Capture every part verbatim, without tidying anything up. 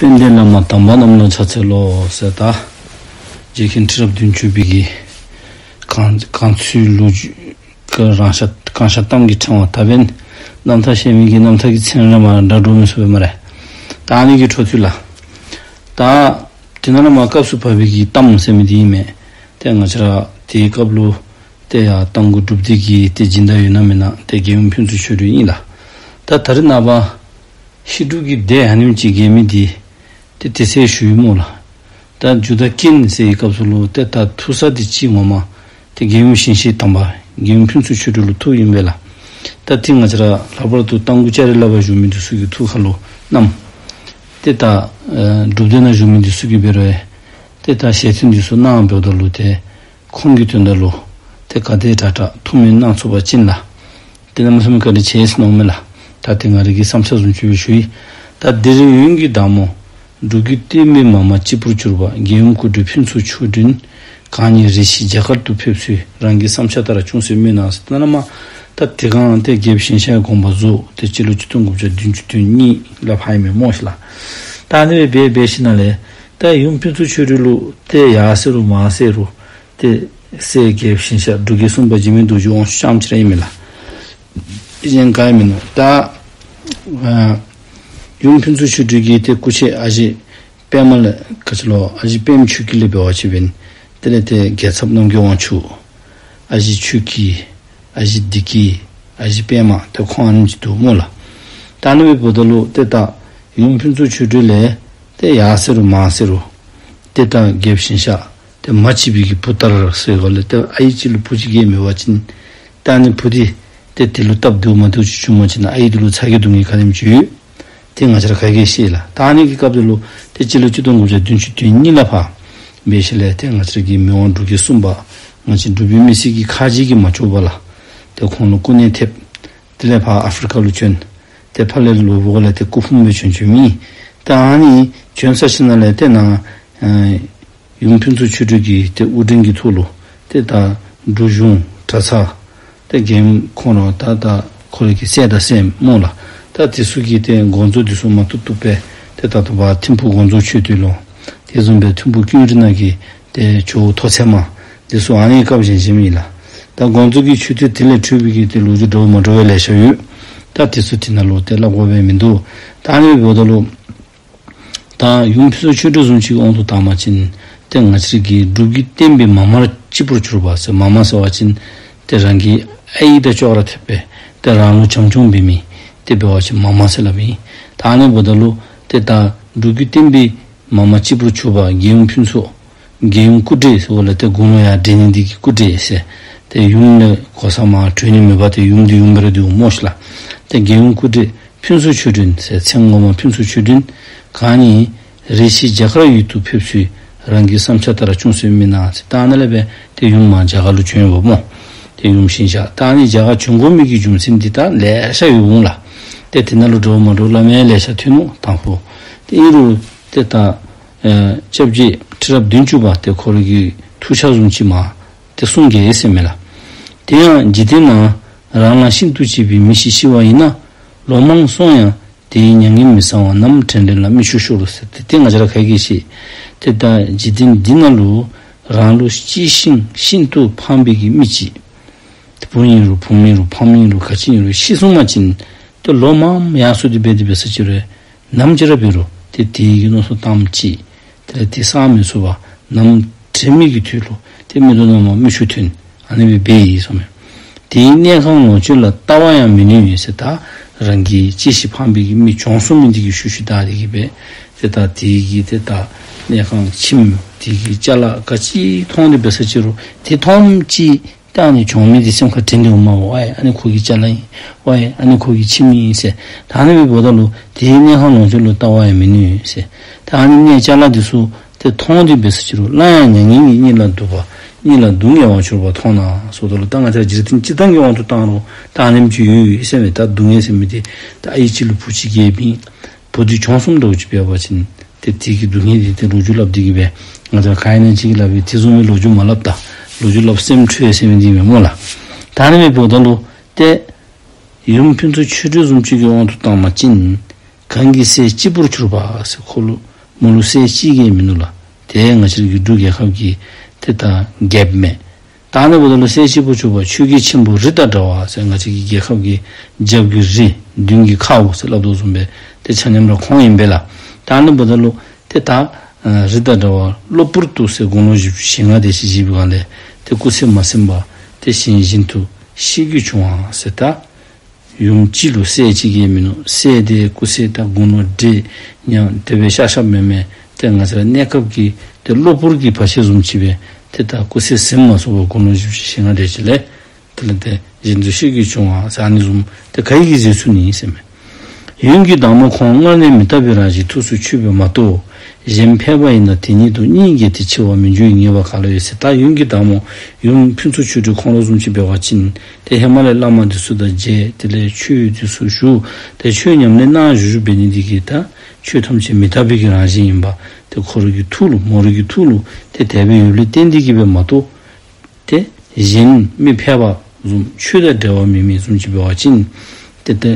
དཔལ་ལྡན་བླ་མ་དམ་པ་རྣམས་ལ་ཕྱག་འཚལ་ལོ་ཟེར། ད་རྗེ་མཁན་ཁྲི་རབས་བདུན་ཅུ་པའི་གི་གང་གང་ཚུལ་ལོ་རྒྱུས་ཀྱི་རང་ཤ་གང་ཤ་གཏམ་གྱི་ཕྲེང་བ་ད་འབདན་རྣམ་ཐར་ཞེས་མི་གི་རྣམ་ཐར་གྱི་མཚན་རེ་མ་འདྲ་འགྲོ་མི་སོང་པས་སྨ་རེ། ད་ཨ་ནི་གི་འཕྲོ་མཐུད་ལགས། ད་དེ་ནང་ལས་མར་སྐབས་སུ་བབས་པའི་གི་གཏམ་ཟེར་མི་འདི་ཨིན་མས། ཏེ་ང་བཅས་ར་དེའི་སྐབས་ལུ་ཏེ་ཡར་རྟ་མགོ་སྒྲུབ་སྡེ་གི་ཏེ་སྦྱིན་བདག་ཡོད་ན་མེན་ན་ཏེ་རྒྱལ་ཡུམ་ཕུན་ཚོགས་ཆོས་སྒྲོན་ཨིན་ལགས། ད་ད་རེས་ནངས་པ་ཤིང་འབྲུག་གི་སྡེ་ཨ་ནེམ་ཅིག་གི་མི་འདི་ཏེ་དེ་ཚེ་ཞུ་ཡི་སྨོ་ལགས། ད་རྒྱུ་དང་རྐྱེན་ཟེར་བའི་སྐབས་སུ་ལུ་ཏེ་ད་ཐུག་ས་འདི་གཅིག་ངོ་མ་ཏེ་རྒྱལ་ཡུམ་ཞིང་གཤེགས་དམ་པ་རྒྱལ་ཡུམ་ཕུན་ཚོགས་ཆོས་སྒྲོན་ལུ་ཐུགཔ་ཨིན་པས་ལགས། ད་ཏེ་ང་བཅས་ར་ལྷག་པར་དུ་རྟ་མགོ་ལྕགས་རི་ལས་ཕར་བཞུགས་མི་འདི་ཚུ་གི་ཐུགས་ཁ་ལུ་བསྣམས། ཏེ་ད་ཨེ་སྒྲུབ་སྡེ་ནང་བཞུགས་མི་འདི་ཚུ་གིས་འབད་རུང་ཡང་ཏེ་ད་ཞལ་ཐུན་འདི་ཚུ་གནང་འབདཝ་ད་ལུ་ཏེ་ཁོང་གི་དོན་དག་ལུ་ཏེ་ག་དེ་དྲག་དྲག་ཐུགས་སྨོན་གནང་ཚུགས་པ་ཅིན་ལགས། ཏེ་གནམ་མེད་ས་མེད་བཀའ་དྲིན་ཆེ་ཟེར་མནོཝ་མས་ལགས། ད་ཏེ་ང་རའི་གི་བསམ་འཆར་བཟུམ་ཅིག་སྦེ་ཞུ་ཡི། ད་འདིར་ཡོན་གྱི་བདག་མོ་འབྲུག་གི་བསྟན་པའི་མ་མ་གཅིག་པུར་གྱུར་པ་རྒྱལ་ཡུམ་སྐུ་བགྲེས་ཕུན་ཚོགས་ཆོས་སྒྲོན་གང་ཉིད་རེ་ཞིག་རྒྱ་གར་དུ་ཕེབས་ཚུལ་རང་གི་བསམ་འཆར་ལྟར་ཅུང་ཟད་སྨོས་གནང་ཟེར། ད་ནཱ་མར་ད་དེ་སྒང་ཏེ་རྒྱལཔོ་ཞིང་གཤེགས་དགོངས་པ་རྫོགས་ཏེ་སྤྱི་ལོ་གཅིག་སྟོང་དགུ་བརྒྱ་བདུན་ཅུ་དོན་གཉིས་ལས་ཕར་ཨིན་མས་སྨོ་ཤིག་ལགས། ད་ཨ་ནི་སྦེ་འབད་ཞིནམ་ལས་ད་ཡུམ་ཕུན་ཚོགས་ཆོས་སྒྲོན་ལུ་ཏེ་ཡར་ཟེར་རུང་མར་ཟེར་རུང་ཏེ་སྲས་རྒྱལཔོ་ཞིང་གཤེགས་འབྲུག་རྒྱལ་གསུམ་པ་འཇིགས་མེད་རྡོ་རྗེ་དབང་ཕྱུག་རྐྱངམ་ཅིག་ར་ཨིན་མས་ལགས། གཞན་ག་ཡང་མིན་ནུག། ད་ཨ་ཡུམ་ཕུན་ཚོགས་ཆོས་སྒྲོན་གྱི་ཏེ་སྐུ་མཆེད་ཨ་ཞེ་པདྨ་ལས་ག་ཅི་ལོ་ཨ་ཞེ་པདྨ་ཆོས་སྐྱིད་ལས་འབད་བ་ཅིན་འབདན་དེ་ལས་ཏེ་རྒྱལ་ཚབ་རྣམ་རྒྱལ་དབང་ཕྱུག་ཨ་ཞེ་ཆོས་སྐྱིད་ཨ་ཞེ་བདེ་སྐྱིད་ཨ་ཞེ་པདྨ་ཏེ་ཁོང་ཨ་ནེམ་ཅིག་འདུག་སྨོ་ལགས། ད་ཨ་ནི་སྦེ་འབདཝ་ད་ལུ་ཏེ་ད་ཡུམ་ཕུན་ཚོགས་ཆོས་སྒྲོན་ལས་ཏེ་ཡར་ཟེར་རུང་མར་ཟེར་རུང་ཏེ་ད་རྒྱལཔོ་ཞིང་གཤེགས་ཏེ་མ་གཅིག་པའི་གི་བུ་ལྟར་ཟེར་ག་ལས་ཏེ་ཨའི་གཅིག་ལུ་བུ་གཅིག་གིས་མེད་པ་ཅིན་ད་ཨ་ནི་བུ་འདི་ཏེ་དེ་ལུ་སྟབས་བདེཝ་མ་བདེཝ་ཅིག་བྱུང་པ་ཅིན་ཨའི་འདི་ལུ་ཚ་གྱང་སྡུག་བསྔལ་ག་དེམ་ཅིག་ཡོད། ཏེ་ང་བཅས་ར་ག་གིས་ཤེས་ལགས། ད་ཨ་ནི་གི་སྐབས་དེ་ལུ་ཏེ་སྤྱི་ལོ་གཅིག་སྟོང་དགུ་བརྒྱ་བདུན་ཅུ་དོན་གཉིས་ལས་ཕར་འབད་ཞིནམ་ལས་ཏེ་ང་བཅས་ར་གི་མི་དབང་འབྲུག་རྒྱལ་གསུམ་པ་ང་བཅས་འབྲུག་པའི་མི་སེར་གྱི་ཁ་རྗེ་གིས་མ་ལྕོགས་པར་ལགས། ཏེ་ཁོང་ལུ་སྐུ་ནད་ཐེབས། དེ་ལས་ཕར་ཨ་ཕི་རི་ཀ་ལུ་བྱོན། ཏེ་ཕར་ལས་ལོག་འབདཝ་ལས་ཏེ་སྐུ་ཕུང་སྦེ་བྱོན་བྱོནམ་ཨིན། ད་ཨ་ནི་བྱོན་ཚར་ཞིནམ་ལས་ཏེ་ནཱ་ཨེ་ཡུམ་ཕུན་ཚོགས་ཆོས་སྒྲོན་གྱི་ཏེ་དབུ་འདྲེན་གྱི་ཐོག་ལུ་ཏེ་ད་འབྲུག་གཞུང་གྲྭ་ཚང་ཏེ་རྒྱལ་ཡུམ་ཁོང་ར་ད་ད་ཁོ་རའི་གི་སྲས་དང་སྲསམོ་ལགས། ད་དེ་ཚུ་གིས་ཏེ་དགོངས་རྫོགས་འདི་ཚུ་མ་བཏུབ་བཏུབ་སྦེ་ཏེ་ད་ལྟོ་ཕར་ཐིམ་ཕུག་དགོངས་རྫོགས་མཆོད་རྟེན་ལུ་དེ་བཟུམ་སྦེ་ཐིམ་ཕུག་ཀུན་ར་ནང་གི་ཏེ་ཇོ་བོ་ཐོག་ཚད་མ་འདི་ཚུ་ཨ་ནི་སྐབས་བཞེངས་བཞེངསམ་ཨིན་ལགས། ད་དགོངས་རྫོགས་ཀྱི་མཆོད་རྟེན་དེ་ལས་འཕྲོས་པའི་གི་ཏེ་ལོ་རྒྱུས་འདྲཝ་མ་འདྲཝ་ལེ་ཤ་ཡོད། ད་དེ་ཚུ་དེ་ནང་ལུ་ཏེ་སླབ་དགོཔ་སྦེ་མིན་འདུག། ད་ཨ་ནི་འབདཝ་ད་ལུ་ད་ཡུམ་ཕུན་ཚོགས་ཆོས་སྒྲོན་བཟུམ་ཅིག་གི་དབང་དུ་བཏང་བ་ཅིན་ཏེ་ང་བཅས་ར་གི་འབྲུག་གི་བསྟན་པའི་མ་མར་གཅིག་པུར་གྱུར་པ་ཟེར། མ་མ་ཟེར་བ་ཅིན་ཏེ་རང་གི་ཨའི་དང་ཅོག་ར་འཐདཔ་སྦེ་ཏེ་རང་ལུ་བྱམས་སྐྱོང་འབད་མི་དེ་འབད་བ་ཅིན་མ་མ་ཟེར་སླབ་ཨིན། ད་ཨ་ནི་འབདཝ་ད་ལུ་ཏེ་ད་འབྲུག་གི་བསྟན་པའི་མ་མ་གཅིག་པུར་གྱུར་པ་རྒྱལ་ཡུམ་ཕུན་ཚོགས་རྒྱལ་ཡུམ་སྐུ་བགྲེས་ཟེར་བ་ལས་ཏེ་དགུང་ལོ་ཡར་བགྲེས་ནི་འདི་གིས་སྐུ་བགྲེས་ཟེར། ཏེ་ཡུམ་ལས་གོ་ས་མར་གྲོལ་ནི་མེད་པར་ཏེ་ཡུམ་འདི་ཡུམ་སྦེ་ར་འདུག་སྨོ་ཤིག་ལགས། ཏེ་རྒྱལ་ཡུམ་སྐུ་བགྲེས་ཕུན་ཚོགས་ཆོས་སྒྲོན་ཟེར་མཚན་ངོ་མ་ཕུན་ཚོགས་ཆོས་སྒྲོན་གང་ཉིད་རེ་ཞིག་རྒྱ་གར་ཡུལ་དུ་ཕེབས་ཚུལ་རང་གི་བསམ་འཆར་ལྟར་ཅུང་ཟད་སྨོས་གནང་ཟེར། ད་ཨ་ནཱ་ལས་སྦེ་ཏེ་ཡུམ་མར་རྒྱ་གར་ལུ་བྱོན་ཡོདཔ་སྨོ། ཏེ་ཡུམ་ཞིང་གཤེགས། ད་ཨ་ནི་རྒྱ་གར་བྱོན་དགོ་མི་གི་རྒྱུ་མཚན་འདི་ད་ལེ་ཤ་ཡོདཔ་འོང་ལགས། ཏེ་དེ་ནང་ལུ་འདྲཝ་མ་འདྲཝ་སླབ་མི་ལེ་ཤ་ཐོན་ནུག་དང་ཕུ། ཏེ་ཨིན་རུང་ཏེ་ད་ཨེ་སྐྱབས་རྗེ་ཁྲི་རབས་བདུན་ཅུ་པ་ཏེ་ཁོ་རའི་གི་ཐུགས་འཆར་བཟུམ་ཅིག་མར་ཏེ་གསུངས་གེ་ཟེར་མས་ལགས། དེ་ཡང་འཇིག་རྟེན་ན་རང་ལ་ཤིན་ཏུ་གཅེས་པའི་མི་ཞིག་ཤི་བ་ཡིན་ན། ལོ་མང་སོང་ཡང་དེའི་མྱ་ངན་མི་གསང་བར་ནམ་དྲན་དྲན་ལ་མིག་ཆུ་ཤོར་ཟེར། ཏེ་དེ་ང་བཅས་ར་ག་གིས་ཤེས། ཏེ་ད་འཇིག་རྟེན་འདི་ནང་ལུ་རང་ལུ་གཅེས་ཤིང་ཤིན་ཏུ་ཕངས་པའི་གི་མི་ཅིག། ཏེ་བུ་ཨིན་རུང་བུམོ་ཨིན་རུང་ཕམ་ཨིན་རུང་ག་ཅི་ཨིན་རུང་ཤི་སོང་པ་ཅིན་ཏེ་ལོ་མངམ་ཡར་སོང་སྟེ་འབད་དེ་འབད་ས་ཅིག་རུང་ནམ་ཅིག་ར་འབད་རུང་ཏེ་དེ་གི་མནོ་བསམ་བཏངམ་ཅིག་དེ་ལས་ཏེ་གསང་མི་ཚུགས་པར་ནམ་དྲན་མི་གི་དུས་ལུ་ཏེ་མིག་ཏོ་ནང་མར་མིག་ཆུ་ཐོན། ཨ་ནི་སྦེ་འབད་ཡི་ཟེར་མས། དེའི་གནས་ཁང་ལོངས་སྤྱོད་ལ་ལྟ་བར་ཡང་མི་ནུས་ཟེར། ད་རང་གི་གཅེས་ཤིང་ཕངས་པའི་གི་མི་གྱོང་སོང་མི་འདི་གིས་ཤུལ་ཤུལ་བདའ་སྟེ་གི་སྦེ་ཏེ་ད་དེ་གི་ཏེ་ད་གནས་ཁང་ཁྱིམ་དེ་གི་ཅ་ལ་ག་ཅི་མཐོང་སྟེ་འབད་ས་ཅིག་རུང་དེ་མཐོངམ་ཅིག་ད་ཨ་ནི་གྱོང་མི་འདི་སེམས་ཁར་དྲན་ཏེ་འོངམ་མས། ཝའི་ཨ་ནི་ཁོ་གི་ཅ་ལ་ཨིན། ཝའི་ཨ་ནི་ཁོ་གི་ཁྱིམ་ཨིན་ཟེར། ད་ཨ་ནི་སྦེ་འབདཝ་ད་ལུ་དེའི་གནས་ཁང་ལོངས་སྤྱོད་ལུ་ལྟ་བར་ཡང་མི་ནུས་ཟེར། ད་ཨ་ནི་གནས་ཅ་ལ་འདི་ཚུ་ཏེ་མཐོང་སྟེ་འབད་ས་ཅིག་རུང་སླར་ཡང་མྱ་ངན་གྱིས་སྙིང་ལ་སྡུག་པ་སྙིང་ལ་སྡུག་བསྔལ་བ་གྱུར་པ་མཐོང་ན་ཟེརཝ་ད་ལུ་ད་ང་བཅས་འཇིག་རྟེན་སྤྱིར་བཏང་གི་དབང་དུ་བཏང་རུང་ད་ཨ་ནེམ་ཅིག་ཡོད་ཟེར་མས། ད་སྡུག་བསྔལ་ཟེར་མི་འདི་ད་ཨའི་གཅིག་ལུ་བུ་གཅིག་གིས་འབད་བུ་འདི་གྱོང་སོངམ་འདྲཝ་ཅིག་འབད་བ་ཅིན་ཏེ་དེ་གི་སྡུག་བསྔལ་འདི་ཏེ་ལོ་རྒྱུས་སླབ་སྟེ་གི་སྦེ་ང་བཅས་ག་ཨིན་ན་ཅིག་གིས་སླབ་པས། དེ་བཟུམ་མའི་ལོ་རྒྱུས་མ་སླབ་ད། ལོ་རྒྱུས་སླབ་སེམས་འཁྲུལ་ཟེར་མི་འདི་མས་སྨོ་ལགས། ད་ཨ་ནི་སྦེ་འབདཝ་ད་ལུ་ཏེ་ཡུམ་ཕུན་ཚོགས་ཆོས་སྒྲོན་བཟུམ་ཅིག་གི་དབང་དུ་བཏང་པ་ཅིན་གང་གི་སྲས་གཅིག་པུར་གྱུར་པ་ཟེར་ཁོ་ལུ་ མོ་ལུ་སྲས་གཅིག་གིས་མིན་ནུག་ལགས། ཏེ་ང་བཅས་ར་གི་འབྲུག་རྒྱལ་ཁབ་ཀྱི་ཏེ་ད་རྒྱལཔོ་མས། ད་ཨ་ནི་འབདཝ་ད་ལུ་སྲས་གཅིག་པོ་ཚུ་བ་ཆོས་རྒྱལ་ཆེན་པོ་རི་དྭགས་འདྲ་བ་ཟེར་ང་བཅས་ཀྱི་རྒྱལ་ཁབ་ཀྱི་རྒྱབ་ཀྱི་རི་མདུན་གྱི་ཁཝ་ཟེར་སླབ་དོ་བཟུམ་སྦེ་ཏེ་ཆ་མཉམ་ར་ཁོང་ཨིན་པས་ལགས། ད་ཨ་ནི་འབདཝ་ད་ལུ་ཏེ་ད་ཨ་རི་དྭགས་འདྲ་བ་གློ་བུར་དུ་ཟེར་དགུང་ལོ་བཞི་བཅུ་ཞེ་ལྔ་དེ་ཅིག་བཞེས་པའི་སྒང་ལས་ཏེ་སྐུ་ཚེ་མ་ཟིན་པར་ཏེ་ཞིང་བཞིན་དུ་ཤི་གི་བྱུང་བ་ཟེར། ད་ཡུམ་གཅིག་ལུ་སྲས་གཅིག་གིས་མིན་ནུག། སྲས་དེ་སྐུ་ཚེ་ད་དགུང་ལོ་བགྲེས་ཉམས་དེ་སྦེ་ཤར་ཤརཝ་མེན་མས། ཏེ་ང་བཅས་ར་གནས་སྐབས་ཀྱི་ཏེ་གློ་བུར་གྱི་བར་ཆད་བཟུམ་ཅིག་སྦེ་ཏེ་ད་སྐུ་ཚེ་ཟིན་མ་ཚུགས་པར་དགུང་ལོ་བཞི་བཅུ་ཞེ་ལྔ་དེ་ཅིག་ལས་དེ་ལས་ཏེ་ཞིང་བཞིན་དུ་ཤི་གི་བྱུང་བ་ཟེར་ཨ་ནི་བཟུམ་ཏེ་ག་གིས་གཟིགས་ཚུགས་ནི་ཟེར་མས། ཡུམ་གྱི་བདག་མོ་ཁོང་སྔར་ནས་མི་རྟག་པའི་རང་བཞིན་ཐུགས་སུ་ཆུད་པས་མ་གཏོགས། གཞན་ཕལ་པ་ཡིན་ན་དེ་ཉིད་དུ་སྙིང་གས་ཏེ་འཆི་བ་མི་འགྱུར་ངེས་པ་ག་ལ་ཡོད་ཟེར། ད་ཡུམ་གྱི་བདག་མོ་ཡུམ་ཕུན་ཚོགས་ཆོས་སྒྲོན་ཁོང་ལུ་བཟུམ་ཅིག་འབད་བ་ཅིན་ཏེ་ཧེ་མ་ལས་བླ་མ་འདི་ཚུ་དང་མཇལ། དེ་ལས་ཆོས་འདི་ཚུ་ཞུ། ཏེ་ཆོས་ཉམས་ལེན་གནང་བཞུགས་བཞུགས་འབད་ནི་འདི་གིས་ད་ཆོས་ཐམས་ཅད་མི་རྟག་པའི་གི་རང་བཞིན་ཨིན་པ་ཏེ་ཁོ་རའི་གི་ཐུགས་ལུ་མོ་རའི་གི་ཐུགས་ལུ་ཏེ་དེ་སྦེ་ཡོདཔ་ལས་བརྟེན་ཏེ་གིས་སྦེ་མ་གཏོགས། ཏེ་གཞན་མི་ཕལ་པ་བཟུམ་ཆོས་དང་འབྲེལ་བ་མེད་མི་བཟུམ་ཅིག་འབད་བ་ཅིན་ཏེ་ཏེ་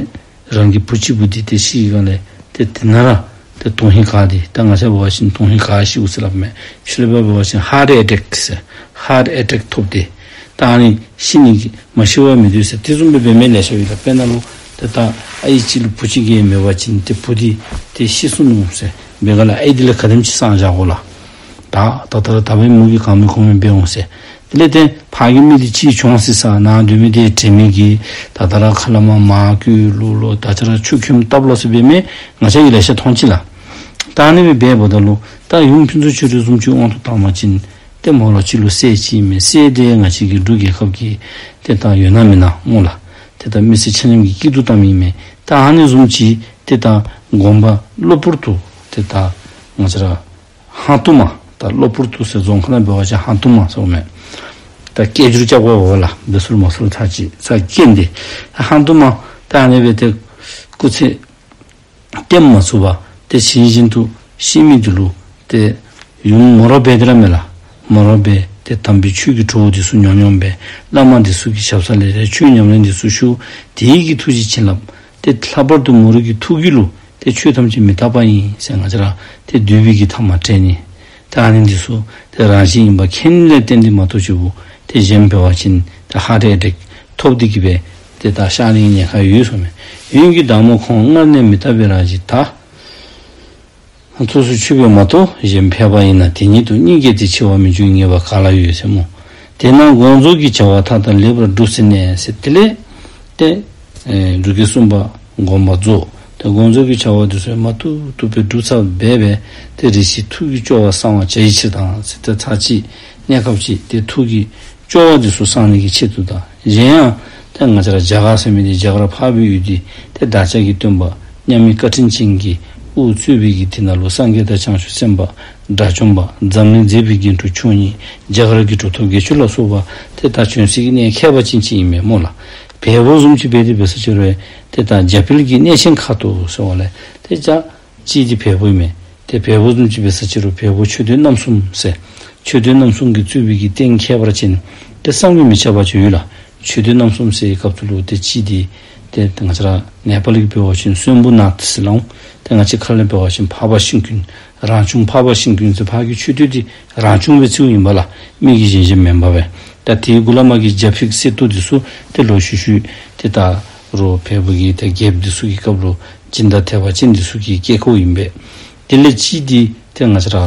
རང་གི་བུ་གཅིག་པོ་འདི་ཏེ་ཤི་གི་སྒང་ལས་ཏེ་དེ་ནང་ར་ཏེ་དོན་ཧིང་ག་སྟེ་ད་ང་བཅས་འབད་བ་ཅིན་དོན་ཧིང་ག་ཤིཝ་ཟེར་སླབ་མས། ཕྱི་ལུ་འབད་བ་ཅིན་ཧཱརཊ་ཨེ་ཊེཀ་ཟེར་ཧཱརཊ་ཨེ་ཊེཀ་ཐོབ་སྟེ་ད་ཨ་ནི་ཤི་ནི་གི་མ་ཤི་བར་མི་སྡོད་ཟེར་དེ་བཟུམ་སྦེ་འབད་མི་ལེ་ཤ་ཡོད་ལགས། དཔེར་ན་ལུ་ཏེ་ད་ཨའི་གཅིག་ལུ་བུ་གཅིག་གིས་མེད་པ་ཅིན་ཏེ་བུ་འདི་ཏེ་ཤི་སོ་ནུག་ཟེར་འབད་སྒང་ལས་ཨའི་འདི་ལས་ག་དེམ་ཅིག་སངས་རྒྱ་དགོ་ལགས། ད་ད་ད་ད་འབད་མོ་གིས་གང་མི་གོ་མི་འབད་འོང་ཟེར། དེ་ལས་ཏེ་ཕར་གྱི་མི་འདི་ཅིག་བྱུང་སི་ས་ནང་སྡོད་མི་འདི་དྲན་མི་གི་ད་ད་ར་ཁ་ལས་མར་མར་སྐྱུག་ལོག་ལོག་ད་ཅི་ར་ཆུ་ཁྱོམ་བཏབ་ལོག་ཟེར་འབད་མི་ང་བཅས་ཀྱིས་ལེ་ཤ་མཐོང་ཅི་ལགས། ད་ཨ་ནི་སྦེ་འབདཝ་ད་ལུ་ད་ཡུམ་ཕུན་ཚོགས་ཆོས་སྒྲོན་བཟུམ་ཅིག་དབང་དུ་བཏང་བ་ཅིན་ཏེ་མོ་ར་གཅིག་ལུ་སྲས་གཅིག་ཨིན་མས། སྲས་དེ་ང་བཅས་ཀྱི་འབྲུག་རྒྱལ་ཁབ་ཀྱི་ཏེ་ད་ཡོད་ན་མེད་ན་སྨོ་ལགས། ཏེ་ད་མི་སེར་ཆ་མཉམ་གྱིས་སྐྱིད་སྡུག་བལྟ་མི་ཨིན་མས། ད་ཨ་ནི་བཟུམ་ཅིག་ཏེ་ད་དགོངས་པ་གློ་བུར་དུ་ཏེ་ད་ང་བཅས་ར་ཧང་སྟོང་མ་ད་གློ་བུར་དུ་ཟེར་རྫོང་ཁ་ནང་འབད་བ་ཅིན་ཧང་སྟོང་མ་ཟེརཝ་མས། ད་སྐད་སྒྱུར་རྐྱབ་དགོ་པས་ལགས། འབད་ཚུགས་མ་ཚུགས་ཐག་ཅིག་ཚ་སྐད་འདི་ཧང་སྟོང་མ་ད་ཨ་ནི་སྦེ་ཏེ་སྐུ་ཚེ་བརྟན་མ་ཚུགས་པར་ཏེ་ཞིང་བཞིན་དུ་ཤི་མི་འདི་ལུ་ཏེ་ཡུམ་མོ་ར་འབད་དེ་ར་མས་ལགས། མོ་ར་འབད་ཏེ་དམ་པའི་ཆོས་ཀྱི་གྲོགས་འདི་ཚུ་ཉོབ་ཉོབ་འབད། བླ་མ་འདི་ཚུ་གི་ཞབས་ས་ལས་ཏེ་ཆོས་ཉམས་ལེན་འདི་ཚུ་ཞུ། དེ་གི་ཐུགས་རྗེ་བྱིན་རླབས་ཏེ་ལྷག་པར་དུ་མོ་རའི་གི་ཐུགས་རྒྱུད་ལུ་ཏེ་ཆོས་ཐམས་ཅད་མི་རྟག་པ་ཨིན་ཟེར་ང་བཅས་ར་ཏེ་འདུས་པའི་གི་ཐ་མ་དྲན་ནི། ཏེ་ཨ་ནི་འདི་ཚུ་ཏེ་རང་བཞིན་ཨིན་པ་མཁྱེན་ལས་བརྟེན་ཏེ་མ་གཏོགས་ཅིག་པོ་ཏེ་གཞན་འབད་བ་ཅིན་ཏེ་ཧཱརཊ་ཨེ་ཊེཀ་ཐོབ་སྟེ་གིས་སྦེ་ཏེ་ད་གཤགས་ནི་གི་ཉེན་ཁ་ཡོད་ཟེརཝ་མས། ཡུམ་གྱི་བདག་མོ་ཁོང་སྔར་ནས་མི་རྟག་པའི་རང་བཞིན་ད་ཐུགས་སུ་ཆུད་པས་མ་གཏོགས་གཞན་ཕལ་པ་ཡིན་ན་དེ་ཉིད་དུ་སྙིང་གས་ཏེ་འཆི་བ་མི་འགྱུར་ངེས་པ་ག་ལ་ཡོད་ཟེར་སྨོ། དེས་ན་དགོངས་རྫོགས་ཀྱི་བྱ་བ་མཐའ་དག་ལེགས་པར་བསྒྲུབས་ཟིན་ནས་ཟེར། དེ་ལས་ཏེ་ཨེ་འབྲུག་རྒྱལ་གསུམ་པ་དགོངས་པ་རྫོགས། ཏེ་དགོངས་རྫོགས་ཀྱི་བྱ་བ་འདི་ཚུ་མ་ཐུབ་ཐུབ་སྦེ་བསྒྲུབས་ཚར་སྦེ་སྦེ་ཏེ་རེ་ཞིག་ཐུགས་ཀྱི་སྐྱོ་བ་སངས་པར་བྱ་བའི་ཕྱིར་དང་ཟེར། ཏེ་ཚར་གཅིག་གནས་སྐབས་ཅིག་ཏེ་ཐུགས་ཀྱི་སྐྱོ་བ་འདི་ཚུ་སངས་ནི་གི་ཆེད་དུ་དང་། གཞན་ཡང་ཏེ་ང་བཅས་ར་རྒྱ་གར་ཟེར་མི་འདི་རྒྱ་གར་འཕགས་པའི་ཡུལ་འདི་ཏེ་བདག་ཅག་གི་སྟོན་པ་མཉམ་མེད་བཀའ་དྲིན་ཅན་གྱིས་དབུ་གཙོས་པའི་གི་དེ་ནང་ལུ་སངས་རྒྱས་དང་བྱང་ཆུབ་སེམས་དཔའ་དགྲ་བཅོམ་པ་འཛམ་གླིང་མཛེས་པའི་རྒྱན་དྲུག་མཆོག་གཉིས་རྒྱ་གར་གྱི་གྲུབ་ཐོབ་བརྒྱད་ཅུ་ལ་སོགས་པ་ཏེ་ད་བྱོན་སའི་གི་གནས་ཁྱད་པར་ཅན་ཅིག་ཨིན་མས་སྨོ་ལགས། བལ་པོ་བཟུམ་ཅིག་འབད་དེ་འབད་ས་ཅིག་རུང་ཏེ་ད་རྒྱ་བལ་གྱི་གནས་ཆེན་ཁ་ཐུག་ཟེར་བ་ལས་ཏེ་ད་གཅིག་འདི་བལ་པོ་ཨིན་མས། ཏེ་བལ་པོ་བཟུམ་ཅིག་འབད་ས་ཅིག་རུང་བལ་པོ་མཆོད་རྟེན་རྣམ་གསུམ་ཟེར། མཆོད་རྟེན་རྣམ་གསུམ་གྱིས་གཙོས་པའི་གི་རྟེན་ཁྱད་པར་ཅན་ཏེ་བསམ་གྱིས་མི་ཁྱབ་པ་ཅིག་ཡོད་ལགས། མཆོད་རྟེན་རྣམ་གསུམ་ཟེར་བའི་སྐབས་སུ་ལུ་ཏེ་གཅིག་འདི་ཏེ་ང་བཅས་ར་ནེ་པཱལ་གྱི་འབད་བ་ཅིན་སུན་པུ་ནཱཐ་ཟེར་སླབ་འོང་། ཏེ་ང་བཅས་ཁ་ལས་འབད་བ་ཅིན་འཕགས་པ་ཤིང་ཀུན། རང་བྱུང་འཕགས་པ་ཤིང་ཀུན་ཟེར་ཕར་གྱི་མཆོད་རྟེན་འདི་རང་བྱུང་སྦེ་བརྩིཝ་ཨིན་པས་ལགས། མི་གིས་བཞེངས་བཞེངསམ་མེན་པར་སྦེ། ད་དེའི་གུ་ལས་མར་གྱི་རྒྱ་ཕིག་གསེར་ཏོག་འདི་ཚུ་ཏེ་ལོག་ཤུལ་ཤུལ་ཏེ་ད་རུང་བལ་པོ་གི་ཏེ་རྒྱལཔོ་འདི་ཚུ་གི་སྐབས་ལུ་སྦྱིན་བདག་དད་པ་ཅན་འདི་ཚུ་གིས་བསྐྱལ་བསྐྱལཝ་ཨིན་པས། དེ་ལས་གཅིག་འདི་ཏེ་ང་བཅས་ར་ཨ་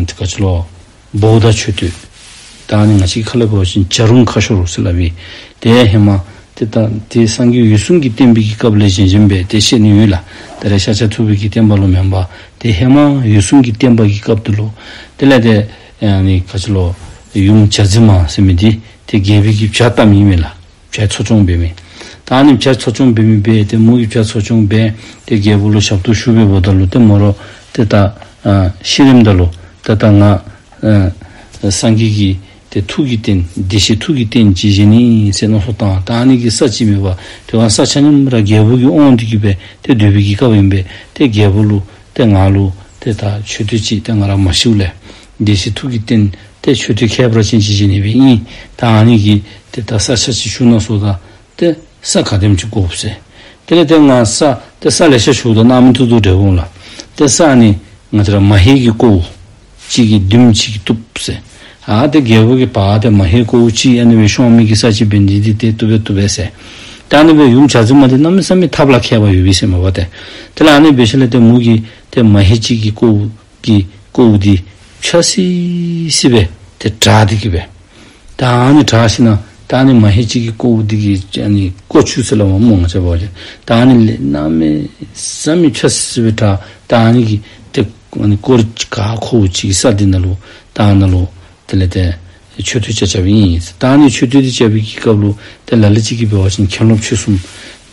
ཏེ་ག་ཅི་ལོ་བོ་དྷ་མཆོད་རྟེན། ད་ཨ་ནི་ང་བཅས་ཁ་ལས་འབད་བ་ཅིན་བྱ་རུང་ཁ་ཤོར་ཟེར་སླབ་ཨིན། ཏེ་ཧེ་མ་ཏེ་ད་ཏེ་སངས་རྒྱས་འོད་སྲུང་གི་བསྟན་པའི་གི་སྐབས་ལས་བཞེངས་བཞེངསམ་སྦེ་ཏེ་བཤད་ནི་ཡོད་ལགས། ད་རེས་ཤཱཀྱ་ཐུབ་པའི་གི་བསྟན་པ་ལུ་མེན་པར་ཏེ་ཧེ་མ་འོད་སྲུང་གི་བསྟན་པ་གི་སྐབས་འདི་ལུ་དེ་ལས་ཏེ་ཨ་ནི་ག་ཅི་ལོ་ཡུམ་བྱ་རྫི་མ་ཟེར་མི་འདི་ཏེ་རྒྱལ་པོའི་གི་བྱ་བལྟ་མི་ཨིན་མས་ལགས། བྱ་འཚོ་སྐྱོང་འབད་མི། ད་ཨ་ནི་བྱ་འཚོ་སྐྱོང་འབད་མི་འབད་དེ་མོ་གིས་བྱ་འཚོ་སྐྱོང་འབད་དེ་རྒྱལ་པོ་ལུ་ཞབས་ཏོག་ཞུ་འབདཝ་ད་ལུ་ཏེ་མོ་ར་ཏེ་ད་ཨ་ཤི་རནམ་ད་ལུ་ད་ད་ང་ཨ་སངས་རྒྱས་ཀྱི་ཏེ་ཐུགས་ཀྱི་རྟེན་བདེ་གཤེགས་ཐུགས་ཀྱི་རྟེན་ཅིག་བཞེངས་ནི་ཟེར་མནོ་བསམ་བཏང་། ད་ཨ་ནི་གི་ས་ཅིག་མེད་པར་དེ་སྒང་ས་ཆ་མཉམ་ར་རྒྱལ་པོ་གིས་དབང་དུ་བསྡུས་སྦེ་ཏེ་སྡོད་པའི་གི་སྐབས་ཨིན་པས། ཏེ་རྒྱལ་པོ་ལུ་ཏེ་ང་ལུ་ཏེ་ད་མཆོད་རྟེན་ཅིག་ཏེ་ང་ར་མ་ཤིཝ་ལས་བདེ་གཤེགས་ཐུགས་ཀྱི་རྟེན་ཏེ་མཆོད་རྟེན་ཁྱད་པར་ཅན་ཅིག་བཞེངས་ནི་སྦེ་ཨིན། ད་ཨ་ནི་གི་ཏེ་ད་ས་ཆ་ཅིག་ཞུ་གནང་ཟེརཝ་ད་ཏེ་ས་ག་དེམ་ཅིག་དགོཔ་ཟེར། དེ་ལས་ཏེ་ང་ས་ཏེ་ས་ལེ་ཤ་ཞུཝ་ད་གནང་མི་བཏུབ་བཏུབ་འདྲས་འོང་ལགས། ཏེ་ས་ཨ་ནི་ ང་བཅས་ར་མ་ཧེ་གི་ཀོཝ་གཅིག་གིས་བདུནམ་གཅིག་གིས་བཏུབ་ཟེར། ཨ་ཏེ་རྒྱལ་པོ་གིས་ཕར་ཏེ་མ་ཧེ་ཀོཝ་གཅིག་ཨ་ནི་སྦེ་ཤོང་མི་གི་ས་ཅིག་འབད་ནི་འདི་ཏེ་བཏུབ་པས་བཏུབ་པས་ཟེར། ད་ཨ་ནི་སྦེ་ཡུམ་བྱ་རྫི་མ་འདི་གནམ་མེད་ས་མེད་ཐབས་ལ་མཁས་པ་ཡོད་པས་ཟེར་མས་པ་ཏེ། དེ་ལས་ཨ་ནི་འབད་ཞིནམ་ལས་ཏེ་མོ་གིས་ཏེ་མ་ཧེ་གཅིག་གི་ཀོཝ་གི་ཀོཝ་འདི་ཆ་སི་སི་སྦེ་ཏེ་དྲས་ཏེ་གི་སྦེ། ད་ཨ་ནི་དྲས་ཞིནམ་ད་ཨ་ནི་མ་ཧེ་གཅིག་གི་ཀོཝ་འདི་གི་ཨ་ནི་ཀོ་ཆུ་ཟེར་སླབ་མས་སྨོ་ང་བཅས་འབད་བ་ཅིན། ད་ཨ་ནི་ལས་གནམ་མེད་ས་མེད་ཆ་སི་སི་སྦེ་དྲས། ད་ཨ་ནི་གིས་ཏེ་ཨ་ནི་ཀོ་ར་ག་ཁོ་གཅིག་གི་ས་འདི་ནང་ལུ་ད་ཨ་ནཱ་ལུ་དེ་ལས་ཏེ་མཆོད་རྟེན་རྐྱབ་རྐྱབ་ཨིན། ད་ཨ་ནི་མཆོད་རྟེན་འདི་རྐྱབ་པའི་གི་སྐབས་ལུ་ཏེ་ལ་ལུ་ཅིག་གིས་འབད་བ་ཅིན་མཁན་སློབ་ཆོས་གསུམ་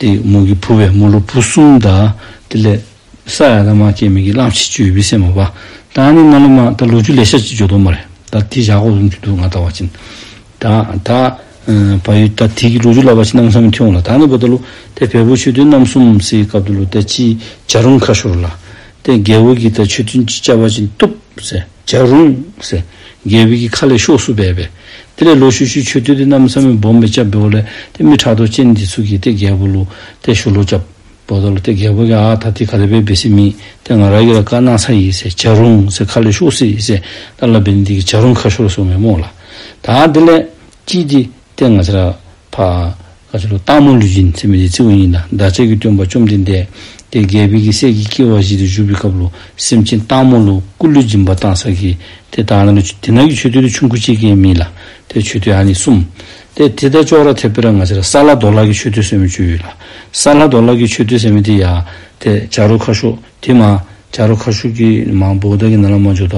འདི་མོ་གི་བུ་སྦེ་མོ་ལུ་བུ་གསུམ་དང་དེ་ལས་ས་ཡ་དང་མ་སྐྱེས་མི་གི་གླངམོ་ཅིག་ཡོད་པས་ཟེར་མས་པ། ད་ཨ་ནི་ནང་ལུ་མ་ད་ལོ་རྒྱུས་ལེ་ཤ་ཅིག་འགྱོ་དོ་སྨ་རེ། ད་དེ་བཞག་དགོ་བཟུམ་ཅིག་འདུག་ང་བལྟ་བ་ཅིན། ད་ད་ཨ་བལ་ཡུལ་ད་དེ་གི་ལོ་རྒྱུས་སླབ་པ་ཅིན་གནམ་མེད་ས་མེད་ཐོན་འོང་ལགས། ད་ཨ་ནི་འབདཝ་ད་ལུ་ཏེ་བལ་པོ་མཆོད་རྟེན་རྣམ་གསུམ་ཟེར་བའི་སྐབས་ད་ལུ་ཏེ་གཅིག་བྱ་རུང་ཁ་ཤོར་ལགས། ཏེ་རྒྱལ་པོ་གིས་ད་མཆོད་རྟེན་ཅིག་རྐྱབ་པ་ཅིན་བཏུབ་ཟེར། བྱ་རུང་ཟེར་རྒྱལ་པོ་གི་ཁ་ལས་ཤོར་སོང་པས་པས། དེ་ལས་ལོག་ཤུལ་ཤུལ་མཆོད་རྟེན་འདི་གནམ་མེད་ས་མེད་སྦོམ་སྦེ་རྐྱབ་འབདཝ་ལས་ཏེ་མི་ཕྲག་དོག་ཅན་འདི་ཚུ་གིས་ཏེ་རྒྱལ་པོ་ལུ་ཏེ་ཞུ་ལོག་རྐྱབ་འབདཝ་ད་ལུ་ཏེ་རྒྱལ་པོ་གིས་ཨ་ད་འདི་ག་དེ་སྦེ་འབད་ཟེར་མི་ཏེ་ང་ར་གིས་ར་བཀའ་གནང་ཚར་ཡི་ཟེར། བྱ་རུང་ཟེར་ཁ་ལས་ཤོར་སོ་ཡི་ཟེར་ད་སླབ་འབད་ནི་འདི་གིས་བྱ་རུང་ཁ་ཤོར་སོང་མས་སྨོ་ལགས། ད་དེ་ལས་གཅིག་འདི་ཏེ་ང་བཅས་ར་ཕར་ག་ཅི་ལོ་སྟག་མོ་ལུས་སྦྱིན་ཟེར་མི་འདི་རྩིཝ་ཨིན་ལགས། བདག་ཅག་གི་སྟོན་པ་བཅོམ་ལྡན་འདས་ཏེ་རྒྱལ་པོའི་གི་སྲས་ཀྱི་སྐྱེ་བ་བཞེས་ཏེ་བཞུགས་པའི་སྐབས་ལུ་སེམས་ཅན་སྟག་མོ་ལུ་སྐུ་ལུས་སྦྱིན་པ་བཏང་ས་གི་ཏེ་ད་ཨ་ནཱ་ལུ་དེ་ནང་གི་མཆོད་རྟེན་འདི་ཆུང་ཀུ་ཅིག་གིས་མེད་ལགས། ཏེ་མཆོད་རྟེན་ཨ་ནི་གསུམ། ཏེ་དེ་དང་ཅོག་ར་འཐདཔ་སྦེ་ར་ང་བཅས་ར་ས་ལྷ་རྡོར་ལྷ་གི་མཆོད་རྟེན་ཟེར་མི་ཅིག་ཡོད་ལགས། ས་ལྷ་རྡོར་ལྷ་གི་མཆོད་རྟེན་ཟེར་མི་འདི་ཡང་ཏེ་བྱ་རུང་ཁ་ཤོར་དེ་མར་བྱ་རུང་ཁ་ཤོར་གྱི་མར་བོ་ད་གི་ནང་ལས་མར་འགྱོཝ་ད་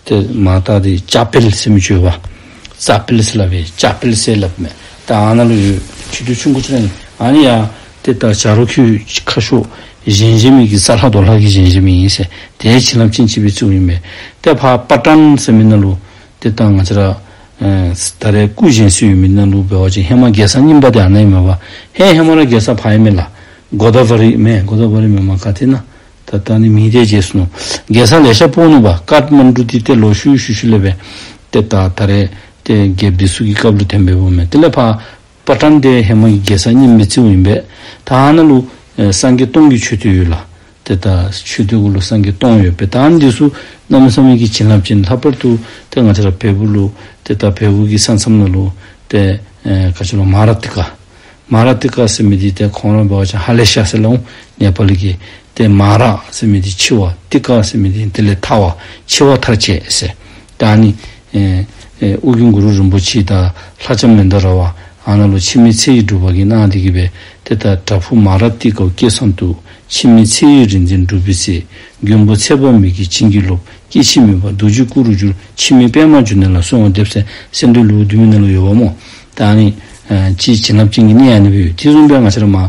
ཏེ་མར་ད་འདི་ལྕགས་དཔལ་ཟེར་མི་ཅིག་ཡོད་པ། ལྕགས་དཔལ་ཟེར་སླབ་པས། ལྕགས་དཔལ་ཟེར་སླབ་མས། ད་ཨ་ནཱ་ལུ་ཡོད། མཆོད་རྟེན་ཆུང་ཀུ་ཅིག་ར་ཨིན། ཨ་ནི་ཡང་ཏེ་ད་བྱ་རུང་ཁ་ཤོར་བཞེངས་བཞེངས་མི་གི་ས་ལྷ་རྡོར་ལྷ་གིས་བཞེངས་བཞེངས་མི་ཨིན་ཟེར། དེ་བྱིན་རླབས་ཅན་ཅིག་སྦེ་རྩིཝ་ཨིན་མས། ཏེ་ཕར་པ་ཊན་ཟེར་མི་ནང་ལུ་ཏེ་ད་ང་བཅས་ར་ཨེ་ད་རེས་སྐུ་བཞེངས་སྲོལ་ཡོད་མི་ནང་ལུ་འབད་བ་ཅིན་ཧེ་མ་རྒྱལ་ས་རྙིང་པ་འདི་ཨ་ནཱ་ཨིན་མས་པ། ཧེ་ཧེ་མ་ར་རྒྱལ་ས་ཕར་ཨིན་མས་ལགས། གོ་དཱ་བ་རི་མས། གོ་དཱ་བ་རི་མེན་མས། ག་ཏེ་ཨིན་ན། ད་ད་ཨ་ནི་མིང་འདི་བརྗེད་སོ་ནུག། རྒྱལ་ས་ལེ་ཤ་སྤོ་ནུག་པ། ཀཱཐ་མན་ཌུ་འདི་ཏེ་ལོག་ཤུལ་ཤུལ་ཤུལ་ལས་སྦེ་ཏེ་ད་ད་རེས་ཏེ་རྒྱལཔོ་འདི་ཚུ་གི་སྐབས་ལུ་ཐོན་འབདཝ་མས། དེ་ལས་ཕར་པ་ཊན་འདི་ཧེ་མ་གི་རྒྱལ་ས་རྙིང་པའི་རྩིཝ་ཨིན་པས། ད་ཨ་ནཱ་ལུ་ཨེ་སངས་རྒྱས་སྟོང་གི་མཆོད་རྟེན་ཡོད་ལགས། ཏེ་ད་མཆོད་རྟེན་གུ་ལུ་སངས་རྒྱས་སྟོང་ཡོད་པས། ད་ཨ་ནི་འདི་ཚུ་གནམ་མེད་ས་མེད་ཀྱི་བྱིན་རླབས་ཅན། ལྷག་པར་དུ་ཏེ་ང་བཅས་ར་བལ་པོ་ལུ་ཏེ་ད་བལ་པོ་གི་ས་མཚམས་ནང་ལུ་ཏེ་ཨེ་ག་ཅི་ལོ་མ་ར་ཏི་ཀ། མ་ར་ཏི་ཀ་ཟེར་མི་འདི་ཏེ་ཁོང་ར་འབད་བ་ཅིན་ཧ་ལེ་ཤ་ཟེར་སླབ་འོང་ནེ་པ་ལི་གིས། ཏེ་མ་ར་ཟེར་མི་འདི་འཆི་བ། ཏི་ཀ་ཟེར་མི་འདི་དེ་ལས་ཐར་བ། འཆི་བ་ཐར་བྱེད་ཟེར། ད་ཨ་ནི་ཨེ་ཨེ་ཨོ་རྒྱན་གུ་རུ་རིན་པོ་ཆེ་དང་ལྷ་ལྕམ་མནྡ་ར་བ་ཨ་ནཱ་ལུ་འཆི་མེད་ཚེ་ཡི་སྒྲུབ་པ་གིས་གནང་སྟེ་གི་སྦེ་ཏེ་ད་བྲག་ཕུག་མ་ར་ཏི་ཀའི་སྐེད་ས་དུ། འཆི་མེད་ཚེ་ཡི་རིག་འཛིན་གྲུབ་པའི་སྲས། མགོན་པོ་ཚེ་དཔག་མེད་ཀྱིས་བྱིན་གྱིས་རློབས། སྐྱེ་འཆི་མེད་པ་རྡོ་རྗེའི་སྐུ་རུ་གྱུར། འཆི་མེད་པདྨ་འབྱུང་གནས་ལ་གསོལ་བ་འདེབས་ཟེར་གསོལ་འདེབས་ལེའུ་བདུན་མའི་ནང་ལུ་ཡོདཔ་སྨོ། ད་ཨ་ནི་ཨ་ཅིག་བྱིན་རླབས་ཅན་གྱི་གནས་ཨ་ནི་སྦེ་ཡོད། དེ་བཟུམ་སྦེ་ང་བཅས་ར་མར་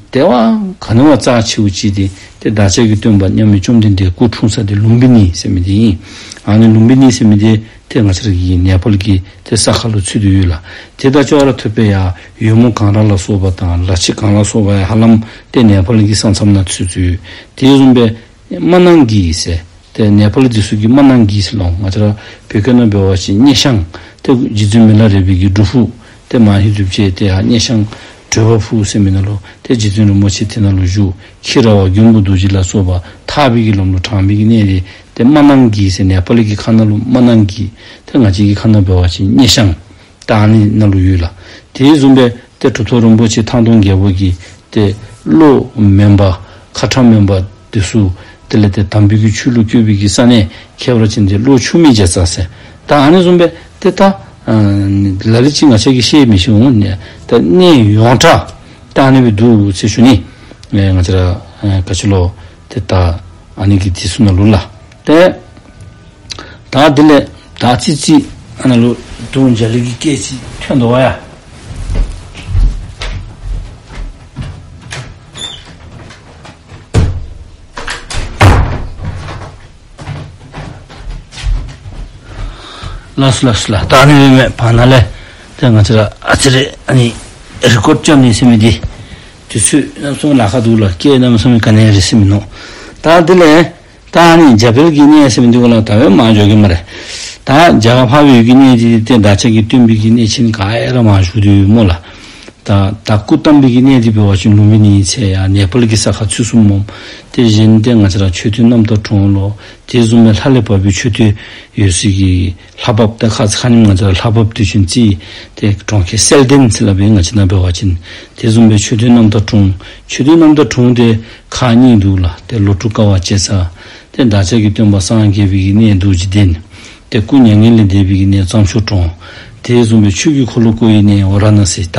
དེ་བ་ག་ནི་བ་རྩ་ཆེཝ་ཅིག་འདི་ཏེ་བདག་ཅག་གི་སྟོན་པ་མཉམ་མེད་བཅོམ་ལྡན་འདས་སྐུ་འཁྲུངས་ས་འདི་ལུམ་བི་ནི་ཟེར་མི་འདི་ཨིན། ཨ་ནི་ལུམ་བི་ནི་ཟེར་མི་འདི་ཏེ་ང་བཅས་ར་གི་ནེ་པཱལ་གྱི་ཏེ་ས་ཁ་ལུ་ཚུད་དེ་ཡོད་ལགས། དེ་དང་ཅོག་ར་འཐདཔ་སྦེ་ཡར་ཡོལ་མོ་གངས་ར་ལ་སོགས་པ་དང་ལ་ཕྱི་གངས་ལ་སོགས་པ་ཡང་ཧ་ལམ་ཏེ་ནེ་པཱལ་གྱི་ས་མཚམས་ནང་ཚུད་ཚུད་ཡོད། དེ་བཟུམ་སྦེ་རྨ་ནང་གི་ཟེར་ཏེ་ནེ་པཱལ་འདི་ཚུ་གིས་རྨ་ནང་གི་ཟེར་སླབ་འོང་། ང་བཅས་ར་བོད་སྐད་ནང་འབད་བ་ཅིན་སྙེ་ཤང་། ཏེ་རྗེ་བཙུན་མི་ལ་རས་པའི་གི་སྒྲུབ་ཕུག་ཏེ་མ་ཧེ་སྒྲུབ་ཆེན་ཏེ་ཡར་སྙེ་ཤང་བགྲོད་པ་ཕུག་ཟེར་མི་ནང་ལུ་ཏེ་རྗེ་བཙུན་རིན་པོ་ཆེ་དེ་ནང་ལུ་བཞུགས། ཁྱི་ར་བ་མགོན་པོ་རྡོ་རྗེ་ལ་སོགས་པ་ཐར་པའི་གི་ལམ་ལུ་དྲངས་པའི་གི་གནས་འདི་ཏེ་རྨ་ནང་གི་ཟེར། ནེ་པཱལ་གྱི་ཁ་ནང་ལུ་རྨ་ནང་གི། ཏེ་ང་བཅས་ཀྱི་ཁ་ནང་འབད་བ་ཅིན་སྙེ་ཤང་། ད་ཨ་ནི་ནང་ལུ་ཡོད་ལགས། དེ་བཟུམ་སྦེ་ཏེ་གྲུབ་ཐོབ་རིན་པོ་ཆེ་ཐང་སྟོང་རྒྱལ་པོ་གིས་ཏེ་བློ་དམན་པ་ཁ་ཁྲ་དམན་པ་འདི་ཚུ་དེ་ལས་ཏེ་དམ་པའི་གི་ཆོས་ལུ་བཀོད་པའི་གི་ས་གནས་ཁྱད་པར་ཅན་འདི་ལོ་ཆུ་མིག་རྒྱ་ཚ་ཟེར། ད་ཨ་ནི་བཟུམ་སྦེ་ཏེ་ད་ཨ་ལ་ལུ་ཅིག་ང་བཅས་ཀྱིས་ཤེས་མི་ཤེས་འོང་ནི། ད་གནས་ཡོངས་གྲགས་ད་ཨ་ནི་སྦེ་འདུག་ཟེར་ཞུ་ནི། ཨེ་ང་བཅས་ར་ཨེ་ག་ཅི་ལོ་ཏེ་ད་ཨ་ནི་གི་དུས་སུ་ནང་ལུ་ལགས། ཏེ་ད་དེ་ལས་ད་ཙི་ཙི་ཨ་ནཱ་ལུ་དུང་རྒྱ་གླིང་གི་སྐད་ཅིག་ཐོན་དོ་བ་ཡ། ལགས་སོ་ལགས་སོ་ལགས། ད་ཨ་ནི་སྦེ་མས། བར་ན་ལས་ཏེ་ང་བཅས་ར་ཨ་ཙི་རེ་ཨ་ནི་རི་ཀོཌ་རྐྱབ་ནི་ཟེར་མི་འདི་དུས་ཚོད་གནམ་མེད་ས་མེད་ལཱ་ཁག་འདུག་ལགས། སྐད་གནམ་མེད་ས་མེད་ག་ནི་རེ་ཟེར་མི་ནོར། ད་དེ་ལས་ད་ཨ་ནི་རྒྱ་བལ་གྱི་གནས་ཟེར་མི་འདི་གུ་ལུ་ད་འབདན་མ་འགྱོ་གེ་སྨ་རེ། ད་རྒྱ་གར་འཕགས་པའི་ཡུལ་གྱི་གནས་འདི་ཏེ་བདག་ཅག་གི་སྟོན་པའི་གི་གནས་ཆེན་ག་ཡ་ར་མ་བཞུགས་དེ་ཡོད་སྨོ་ལགས། ད་ད་སྐུ་བལྟམས་པའི་གི་གནས་འདི་འབད་བ་ཅིན་ལུམྦི་ནི་ཡི་ཚལ་ཡར་ནེ་པཱལ་གྱི་ས་ཁར་ཚུད་སོངམ་མས། དེ་བཞིན་ཏེ་ང་བཅས་ར་མཆོད་རྟེན་རྣམ་དག་གྲོང་ལུ་དེ་བཟུམ་སྦེ་ལྷ་ལས་བབས་པའི་མཆོད་རྟེན་ཡོད་སའི་གི་ལྷ་བབས། ཏེ་ཁ་ཙ་ཁ་ཉིནམ་ང་བཅས་ར་ལྷ་བབས་དུས་ཆེན་རྩིས་ཏེ་གྲོང་ཁྱེར་གསལ་ལྡན་ཟེར་སླབ་པའི་ང་བཅས་ནང་འབད་བ་ཅིན། དེ་བཟུམ་སྦེ་མཆོད་རྟེན་རྣམ་དག་གྲོང་། མཆོད་རྟེན་རྣམ་དག་གྲོང་དེ་ཁག་གཉིས་འདུག་ལགས། ཏེ་ལོ་དྲུག་དཀའ་བ་སྤྱད་ས། ཏེ་བདག་ཅག་གི་སྟོན་པ་སངས་རྒྱས་པའི་གི་གནས་རྡོ་རྗེ་གདན། ཏེ་སྐུ་མྱ་ངན་ལས་འདས་པའི་གི་གནས་རྩྭ་མཆོག་གྲོང་། དེ་བཟུམ་སྦེ་ཆོས་ཀྱི་འཁོར་ལོ་བསྐོར་བའི་གནས་ཝཱ་ར་ཎ་སི། ད་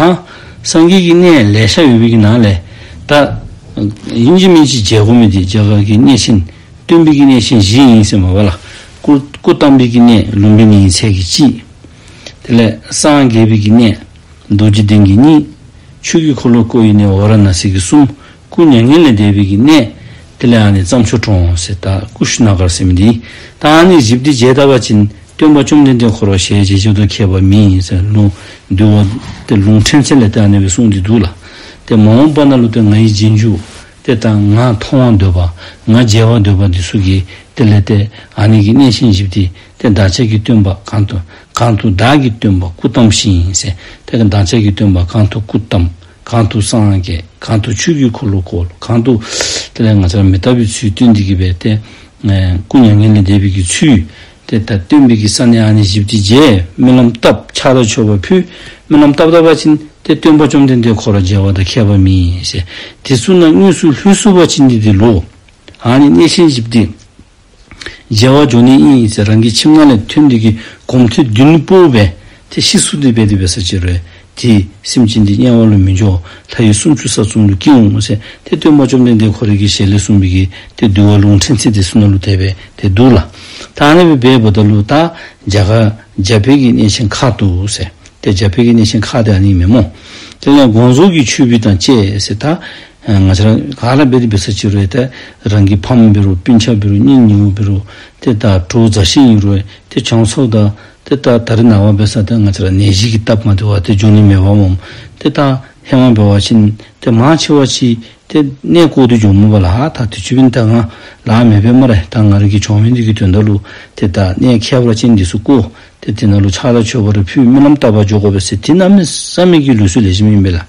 སངས་རྒྱས་ཀྱི་གནས་ལེ་ཤ་ཡོད་པའི་གི་ནང་ལས་ད་ཨིན་ཅི་མིན་ཅི་མཇལ་དགོ་མི་འདི་རྒྱ་གར་གྱི་གནས་ཆེན་སྟོན་པའི་གི་གནས་ཆེན་བཞི་ཨིན་ཟེར་མས་པ་ལགས། སྐུ་སྐུ་བལྟམས་པའི་གི་གནས་ལུམྦི་ནི་ཡི་ཚལ་གྱི་གཅིག། དེ་ལས་སངས་རྒྱས་པའི་གི་གནས་རྡོ་རྗེ་གདན་གྱི་གཉིས། ཆོས་ཀྱི་འཁོར་ལོ་བསྐོར་བའི་གནས་ཝཱ་ར་ཎ་སི་གི་གསུམ། སྐུ་མྱ་ངན་ལས་འདས་པའི་གི་གནས། དེ་ལས་ཨ་ནི་རྩྭ་མཆོག་གྲོང་ཟེར་ད་ཀུ་ཤི་ན་གར་ཟེར་མི་འདི། ད་ཨ་ནི་བཞི་པོ་འདི་མཇལ་ད་པ་ཅིན་སྟོན་པ་བཅོམ་ལྡན་འདས་ཁོ་ར་ཞལ་མཇལ་མཇལཝ་དང་ཁྱད་པར་མེད་ཟེར། ལུང་འདུལ་བ་ཏེ་ལུང་ཕྲན་ཚན་ལས་ཏེ་ཨ་ནི་སྦེ་གསུངས་ཏེ་འདུག་ལགས། ཏེ་མ་འོངས་པ་ནང་ལུ་ཏེ་ང་ཡི་རྗེས་འཇུག་ཏེ་ད་ང་མཐོང་བར་འདོད་པ་ང་མཇལ་བར་འདོད་པ་འདི་ཚུ་གིས་དེ་ལས་ཏེ་ཨ་ནི་གི་གནས་ཆེན་བཞི་པོ་འདི་ཏེ་བདག་ཅག་གི་སྟོན་པ་གང་དུ་གང་དུ་བདག་གི་སྟོན་པ་སྐུ་བལྟམས་ཤིང་ཟེར། ཏེ་བདག་ཅག་གི་སྟོན་པ་གང་དུ་སྐུ་བལྟམས། གང་དུ་སངས་རྒྱས། གང་དུ་ཆོས་ཀྱི་འཁོར་ལོ་བསྐོར། གང་དུ་དེ་ལས་ང་བཅས་ར་མི་རྟག་པའི་ཚུལ་སྟོན་ཏེ་གི་སྦེ་ཏེ་ཨེ་སྐུ་མྱ་ངན་ལས་འདས་པའི་གི་ཚུལ་ཏེ་ད་སྟོན་པའི་གི་ས་གནས་ཨ་ནི་བཞི་པོ་འདི་མཇལ། སྨོན་ལམ་བཏབ། ཕྱག་དང་མཆོད་པ་ཕུལ། སྨོན་ལམ་བཏབ་ད་པ་ཅིན་ཏེ་སྟོན་པ་བཅོམ་ལྡན་འདས་ཁོ་ར་མཇལ་བ་དང་ཁྱད་པར་མེད་ཟེར། དེ་ཚུ་ནང་དངོས་སུ་ལྷོད་ཚུགས་པ་ཅིན་འདི་འདི་ལུ་ཨ་ནི་གནས་ཆེན་བཞི་པོ་འདི་མཇལ་བར་འགྱོ་ནི་ཨིན་ཟེར། རང་གི་ཁྱིམ་ནང་ལས་ཐོན་ཏེ་གི་གོམ་ཐེངས་བདུན་སྤོ་སྦེ་ཏེ་ཤི་སོང་སྟེ་འབད་དེ་འབད་ས་ཅིག་རུང་ཏེ་སེམས་ཅན་འདི་དམྱལ་བ་ལུ་མི་འགྱོ། ལྷ་ཡུལ་སུམ་ཅུ་རྩ་གསུམ་ལུ་སྐྱེ་འོང་ཟེར། ཏེ་སྟོན་པ་བཅོམ་ལྡན་འདས་ཁོ་རའི་གི་ཞལ་ལས་གསུངས་པའི་གི་ཏེ་འདུལ་བ་ལུང་ཕྲན་ཚན་འདི་ཚུ་ནང་ལུ་དེ་སྦེ་ཏེ་འདུག་ལགས། ད་ཨ་ནི་སྦེ་འབདཝ་ད་ལུ་ད་རྒྱ་གར་རྒྱ་བོད་ཀྱི་གནས་ཆེན་ཁག་འདུག་ཟེར། ཏེ་རྒྱ་བོད་ཀྱི་གནས་ཆེན་ཁག་འདི་ཨ་ནི་མེན་མོ། དེ་ལས་དགོངས་རྫོགས་ཀྱི་མཆོད་འབུལ་དང་བཅས་ཟེར། ད་ང་བཅས་ར་ག་ར་འབད་དེ་འབད་ས་ཅིག་རུང་ཏེ་རང་གི་ཕམ་འབད་རུང་སྤུན་ཆ་འབད་རུང་གཉེན་ཉེཝ་འབད་རུང་ཏེ་ད་གྲོགས་མཛའ་བཤེས་ཨིན་རུང་ཏེ་བྱང་ཕྱོགས་དང་ཏེ་ད་ད་རེས་ནངས་པ་འབད་ས་ཏེ་ང་བཅས་ར་ནད་གཞི་གིས་སྟབས་མ་བདེ་བར་ཏེ་འགྱོ་ནི་མེད་པ་མོ། ཏེ་ད་ཧེ་མ་འབད་བ་ཅིན་ཏེ་མང་ཆེ་བ་ཅིག་ཏེ་གནས་བསྐོར་ཏེ་འགྱོཝ་མས་པ་ལགས། ད་དུས་ཅི་འབད་ནི་ད་ང་ལཱ་མེད་པས་སྨ་རེ། ད་ང་རའི་གི་གྲོང་མི་འདི་གི་དོན་དག་ལུ་ཏེ་ད་གནས་ཁྱད་པར་ཅན་འདི་ཚུ་བསྐོར། ཏེ་དེ་ནང་ལུ་ཕྱག་དང་མཆོད་པ་རེ་ཕུལ། སྨོན་ལམ་བཏབ་པར་འགྱོ་དགོ་པས་ཟེར། ཏེ་གནམ་མེད་ས་མེད་ཀྱི་ལུགས་སྲོལ་ལེགས་ཤོམ་ཨིན་པས་ལགས།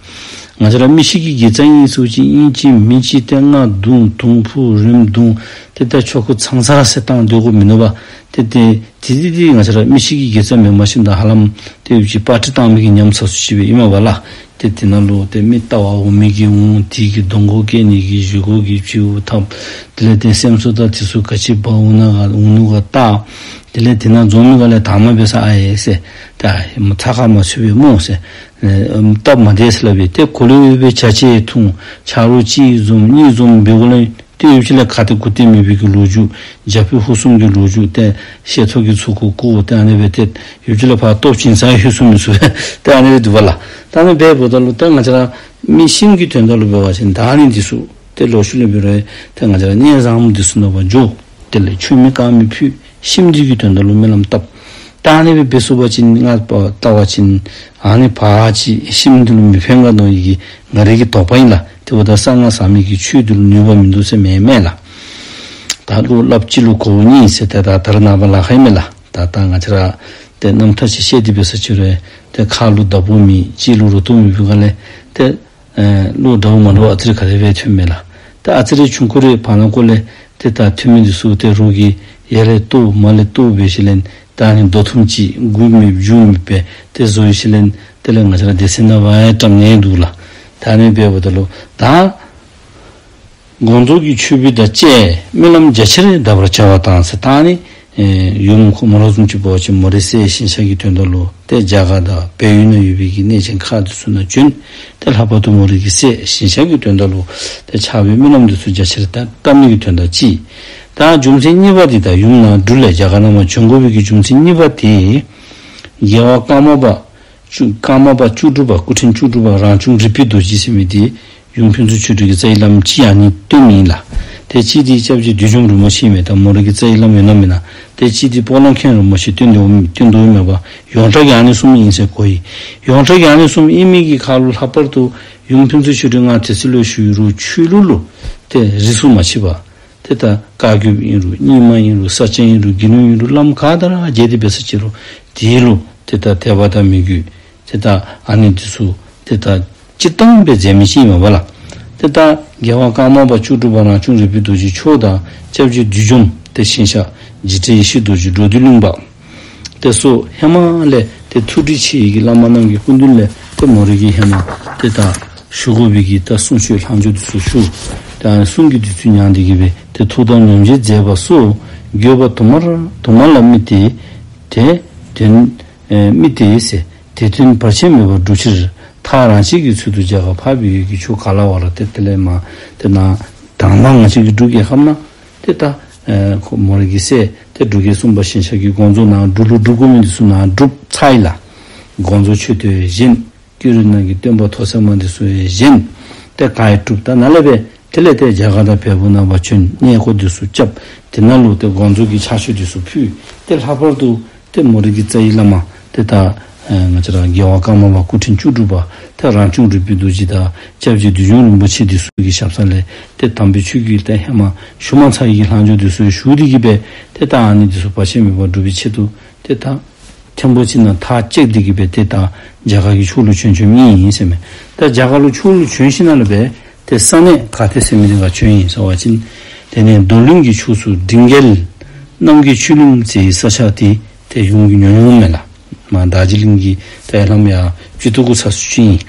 ང་བཅས་ར་མི་ཤི་གི་དགེ་རྩ་ཨིན་ཟེར་བ་ཅིན་ཨིན་ཅི་མིན་ཅི་ཏེ་རྔ་བརྡུང་དུང་ཕུ་རོལམོ་བརྡུང་ཏེ་ད་ཆོ་ག་ཚང་ཚང་ཟེར་བཏང་སྡོད་དགོཔ་མིན་ནུག་པ། ཏེ་ཏེ་དེ་དེ་དེ་ང་བཅས་ར་མི་ཤི་གི་དགེ་རྩ་མེནམ་ཤིན་ད་ཧ་ལམ་ཏེ་ཡུལ་གྱི་པར་ཊི་བཏང་མི་གི་ཉམས་ཚགས་སུ་ཅིག་སྦེ་ཨིན་མས་པ་ལགས། ཏེ་དེ་ནང་ལུ་ཏེ་མི་ལྟ་བར་འོང་མི་གིས་འོང་། དེ་གི་གདོང་ཁར་བཀལ་ནི་གི་བཞེས་སྒོ་གི་ཕྱེཝ་འཐབ། དེ་ལས་ཏེ་སེམས་གསོ་དང་དེ་ཚུ་ག་ཅི་འབག་འོང་ན་ག་འོང་ནུག་ག་བལྟ། དེ་ལས་དེ་ནང་འཛོམས་མི་ག་ལས་དང་མ་འབད་ས་ཨ་ཡེ་ཟེར། ད་ཚ་ཁ་མ་ཚུད་པས་སྨོ་ཟེར། ཨེ་སྟབས་མ་བདེ་ཟེར་སླབ་པས། ཏེ་གོ་ལེ་འོས་པའི་བྱ་བྱེད་འཐུང་། ཆ་རོགས་གཅིག་འཛོམས་གཉིས་འཛོམས་འབད་དགོ་ལས། ཏེ་ཡུལ་གྱི་ལས་ག་ཏེ་གུ་ཏེ་མེད་པའི་གི་ལོ་རྒྱུས། རྒྱ་བོད་ཧོར་གསུམ་གྱི་ལོ་རྒྱུས། ཏེ་ཤེས་ཐོག་གི་ཚོགས་འཁོར་བསྐོར། ཏེ་ཨ་ནི་སྦེ་ཏེ་ཡུལ་གྱི་ལས་ཕར་སྟོབས་ཅིག་ཟ་ཡོད་སུ་མི་སུ་སྦེ་ཏེ་ཨ་ནི་སྦེ་འདུག་པ་ལགས། ད་ཨ་ནི་སྦེ་འབདཝ་ད་ལུ་ད་ང་བཅས་ར་མི་ཤི་མི་གི་དོན་དག་ལུ་འབད་བ་ཅིན་ད་ཨ་ནི་འདི་ཚུ་ཏེ་ལོག་ཤུལ་ལས་འབད་རུང་ཏེ་ང་བཅས་ར་གནས་བཟང་མོ་འདི་ཚུ་ནང་ཕར་འགྱོ། དེ་ལས་མཆོད་མེ་དཀར་མེ་ཕུལ། ཤི་མི་འདི་གི་དོན་དག་ལུ་སྨོན་ལམ་བཏབ། ད་ཨ་ནི་སྦེ་འབད་ཚུགས་པ་ཅིན་ང་བལྟ་བ་ཅིན་ཨ་ནི་ཕར་ཅིག་ཤི་མི་འདི་ལུ་མི་ཕན་ག་མནོ་ཡི་གི་ང་རའི་གི་དོགས་པ་ཨིན་ལགས། དེ་འབདཝ་ད་གསང་སྔགས་ཟབ་མོའི་གི་ཆོས་འདི་ལུ་ནུས་པ་མིན་འདུག་ཟེར་མེན་མས་ལགས། ད་བློ་སླབ་སྤྱི་བླུགས་གོ་བོ་གཉིས་ཟེར་ཏེ་ད་ད་རེས་ནངས་པ་ལཱ་ཁག་ཨིན་མས་ལགས། ད་ད་ང་བཅས་ར་ཏེ་རྣམ་ཐར་ཅིག་བཤད་དེ་འབད་ས་ཅིག་རུང་ཏེ་ཁ་ལུ་བདག་པོ་མེད་ལྕེ་ལུ་རོ་ཏོག་མེད་པའི་སྒང་ལས་ཏེ་ཨེ་བློ་འདྲཝ་མ་འདྲཝ་ཨ་ཙི་རེ་ག་དེ་སྦེ་ཐོན་མས་ལགས། ཏེ་ཨ་ཙི་རེ་ཆུང་ཀུ་རེ་བར་ན་ཀོ་ལས་ཏེ་ད་ཐོན་མི་འདི་ཚུ་ཏེ་རོགས་ཀྱིས་ཡར་ལས་བཏོག་མར་ལས་བཏོག་འབད་ཞིནམ་ལས་ད་ཨ་ནི་རྡོ་ཐུམ་ཅིག་མགུ་མེད་མཇུག་མེད་སྦེ་ཏེ་བཟོ་ཞིནམ་ལས་དེ་ལས་ང་བཅས་ར་སྡེ་ཚན་ནང་ཕར་ཡང་བཀྲམ་ནི་འདུག་ལགས། ད་ཨ་ནི་འབདཝ་ད་ལུ་ད་དགོངས་རྫོགས་ཀྱི་མཆོད་འབུལ་དང་བཅས་སྨོན་ལམ་རྒྱ་ཆེར་གདབ་པར་བྱ་བ་དང་ཟེར། ད་ཨ་ནི་ཨེ་ཡུམ་ཁོ་མོ་ར་བཟུམ་ཅིག་འབད་བ་ཅིན་མོ་རའི་སྲས་ཞིང་གཤེགས་ཀྱི་དོན་དག་ལུ་ཏེ་རྒྱ་གར་དང་བལ་ཡུལ་ནང་ཡོད་པའི་གི་གནས་ཆེན་ཁག་འདི་ཚུ་ནང་བྱོན། ཏེ་ལྷག་པར་དུ་མོ་རའི་གི་སྲས་ཞིང་གཤེགས་ཀྱི་དོན་དག་ལུ་ཏེ་ཕྱག་དཔེ་སྨོན་ལམ་འདི་ཚུ་རྒྱ་ཆེར་བཏབ་བཏབ་ནི་གི་དོན་དག་གཅིག། ད་རྒྱུ་མཚན་གཉིས་པ་འདི་ད་ཡུམ་ནཱ་འབྲུག་ལས་རྒྱ་གར་ནང་མར་བྱོན་དགོ་པའི་གི་རྒྱུ་མཚན་གཉིས་པ་འདི་རྒྱལ་བ་ཀརྨ་པ་བཅུ་ཀརྨ་པ་བཅུ་དྲུག་པ་སྐུ་ཕྲེང་བཅུ་དྲུག་པ་རང་བྱུང་རིག་པའི་རྡོ་རྗེ་ཟེར་མི་འདི་ཡུམ་ཕུན་ཚོགས་ཆོས་སྒྲོན་གྱི་རྩ་བའི་བླམ་ཅིག་ཨ་ནི་བསྟེན་མི་ཨིན་ལགས། ཏེ་གཅིག་འདི་སྐྱབས་རྗེ་བདུད་འཇོམས་རིན་པོ་ཆེ་མས། ད་མོ་རའི་གི་རྩ་བའི་བླམ་ཡོད་ན་མེན་ན། ཏེ་གཅིག་འདི་སྤོ་ལོ་མཁན་རིན་པོ་ཆེ་བསྟེན་དོ་བསྟེན་དོ་མས་པ། ཡོངས་གྲགས་ཀྱི་ཨ་ནི་གསུམ་ཨིན་ཟེར་གོ་ཡི། ཡོངས་གྲགས་ཀྱི་ཨ་ནི་གསུམ་ཨིན་མི་གི་ཁར་ལུ་ལྷག་པར་དུ་ཡུམ་ཕུན་ཚོགས་ཆོས་སྒྲོན་ང་དེ་ཚེ་ལུ་ཞུ་ཡི་རུང་ཆོས་ལུགས་ལུ་ཏེ་རིས་སུ་མ་ཆད་པ། ཏེ་ད་བཀའ་བརྒྱུད་ཨིན་རུང་རྙིང་མ་ཨིན་རུང་ས་སྐྱ་ཨིན་རུང་དགེ་འདུན་ཨིན་རུང་བླམ་ག་དང་ར་མཇལ་ཏེ་འབད་ས་ཅིག་རུང་དེ་ལུ་ཏེ་ད་དད་པ་དང་མོས་གུས་ཏེ་ད་ཨ་ནི་འདི་ཚུ་ཏེ་ད་ སྤྱིར་བཏང་སྦེ་མཛད་མི་ཅིག་ཨིན་མས་པ་ལགས། ཏེ་ད་རྒྱལ་བ་ཀརྨ་པ་བཅུ་དྲུག་པ་རང་བྱུང་རིག་པའི་རྡོ་རྗེ་མཆོག་དང་སྐྱབས་རྗེ་བདུད་འཇོམས་ཏེ་ཞིང་གཤེགས་འཇིགས་བྲལ་ཡེ་ཤེས་རྡོ་རྗེ་འགྲོ་འདུལ་གླིང་པ་ཏེ་སོགས་ཧེ་མ་ལས་ཏེ་ཐུགས་སྒྲིག་ཆེ་བའི་གི་བླ་མ་རྣམས་ཀྱི་སྐུ་མདུན་ལས་ཏེ་མོ་རའི་གི་ཧེ་མ་ཏེ་ད་ཞུ་དགོ་པའི་གི་ད་གསུང་ཆོས་ལྷག་འཇུག་འདི་ཚུ་ཞུ། ཏེ་ཨ་ནི་གསུང་གི་བདུད་རྩི་མྱང་སྟེ་གི་སྦེ་ཏེ་ཐུགས་དམ་ཉམས་བཞེས་མཛད་པ་སོགས་དགོས་པ་དུ་མར་དུ་མ་ལ་དམིགས་ཏེ་ཏེ་དོན་ཨེ་དམིགས་ཏེ་ཟེར། དེ་དོན་བར་ཆད་མེད་པར་སྒྲུབ་ཕྱིར་ཐག་རང་བཅད་ཀྱི་ཚུལ་དུ་རྒྱ་གར་འཕགས་པའི་ཡུལ་གྱི་ཆོས་ག་ལ་བ་ལ་ཏེ་དེ་ལས་མར་ཏེ་ནཱ་དང་པ་ང་བཅས་ཀྱི་འབྲུག་རྒྱལ་ཁབ་ནང་ཏེ་ད་ཨེ་ཁོ་མོ་རའི་གི་སྲས་ཏེ་འབྲུག་རྒྱལ་གསུམ་པ་ཞིང་གཤེགས་ཀྱི་དགོངས་རྫོགས་ནང་འབྲུག་ལུ་སྒྲུབ་དགོ་མི་འདི་ཚུ་ནཱ་སྒྲུབ་ཚར་ཡི་ལགས། དགོངས་རྫོགས་མཆོད་རྟེན་བཞེངས། ཀུན་རིག་ནང་གི་སྟོན་པ་ཐོག་ཚད་མ་འདི་ཚུ་ཡང་བཞེངས། ཏེ་ག་ཡང་གྲུབ། ད་ནཱ་ལས་སྦེ་དེ་ལས་ཏེ་རྒྱ་གར་དང་བལ་པོ་ནང་ཕར་བྱོན། གནས་སྐོར་འདི་ཚུ་རྐྱབ། དེ་ནང་ལུ་ཏེ་དགོངས་རྫོགས་ཀྱི་ཕྱག་མཆོད་འདི་ཚུ་ཕུལ། ཏེ་ལྷག་པར་དུ་ཏེ་མོ་རའི་གི་རྩ་བའི་བླ་མ་ཏེ་ད་ཨེ་ང་བཅས་ར་རྒྱལ་བ་ཀརྨ་པ་སྐུ་ཕྲེང་བཅུ་དྲུག་པ་ཏེ་རང་བྱུང་རིག་པའི་རྡོ་རྗེ་དང་སྐྱབས་རྗེ་བདུད་འཇོམས་རིན་པོ་ཆེ་འདི་ཚུ་གི་ཞབས་ས་ལས་ཏེ་དམ་པའི་ཆོས་ཀྱི་ཏེ་ཧེ་མ་ཞུ་མ་ཚར་བའི་གི་ལྷག་འཇུག་འདི་ཚུ་ཞུ་སྟེ་གི་སྦེ་ཏེ་ད་ཨ་ནི་འདི་ཚུ་བར་ཆད་མེད་པར་སྒྲུབ་པའི་ཆེད་དུ་ཏེ་ད་ཐེངས་པོ་ཅིག་ནང་ཐག་བཅད་དེ་གི་སྦེ་ཏེ་ད་རྒྱ་གར་གྱི་ཕྱོགས་ལུ་བྱོན་བྱོནམ་ཨིན་ཟེར་མས། ད་རྒྱ་གར་ལུ་ཕྱོགས་ལུ་བྱོན་ཞིནམ་ལས་སྦེ་ཏེ་ས་གནས་ག་ཏེ་ཟེར་མི་འདི་ཁར་བྱོན་ཡི་ཟེར་བ་ཅིན་དེ་ནས་རྡོར་གླིང་གི་ཕྱོགས་སུ་འབྲིང་རྒྱལ་རྣམ་རྒྱལ་ཆོས་གླིང་ཟེར་བའི་ས་ཆ་དེ་ཏེ་ཡུམ་གྱི་ཉོ་ཡུམ་མས་ལགས། མར་རྡོ་རྗེ་གླིང་གི་ཏེ་ལྷམ་ཡར་སྤྱི་ཏོག་གུ་ཚ་སུ་ཅིག་ཨིན།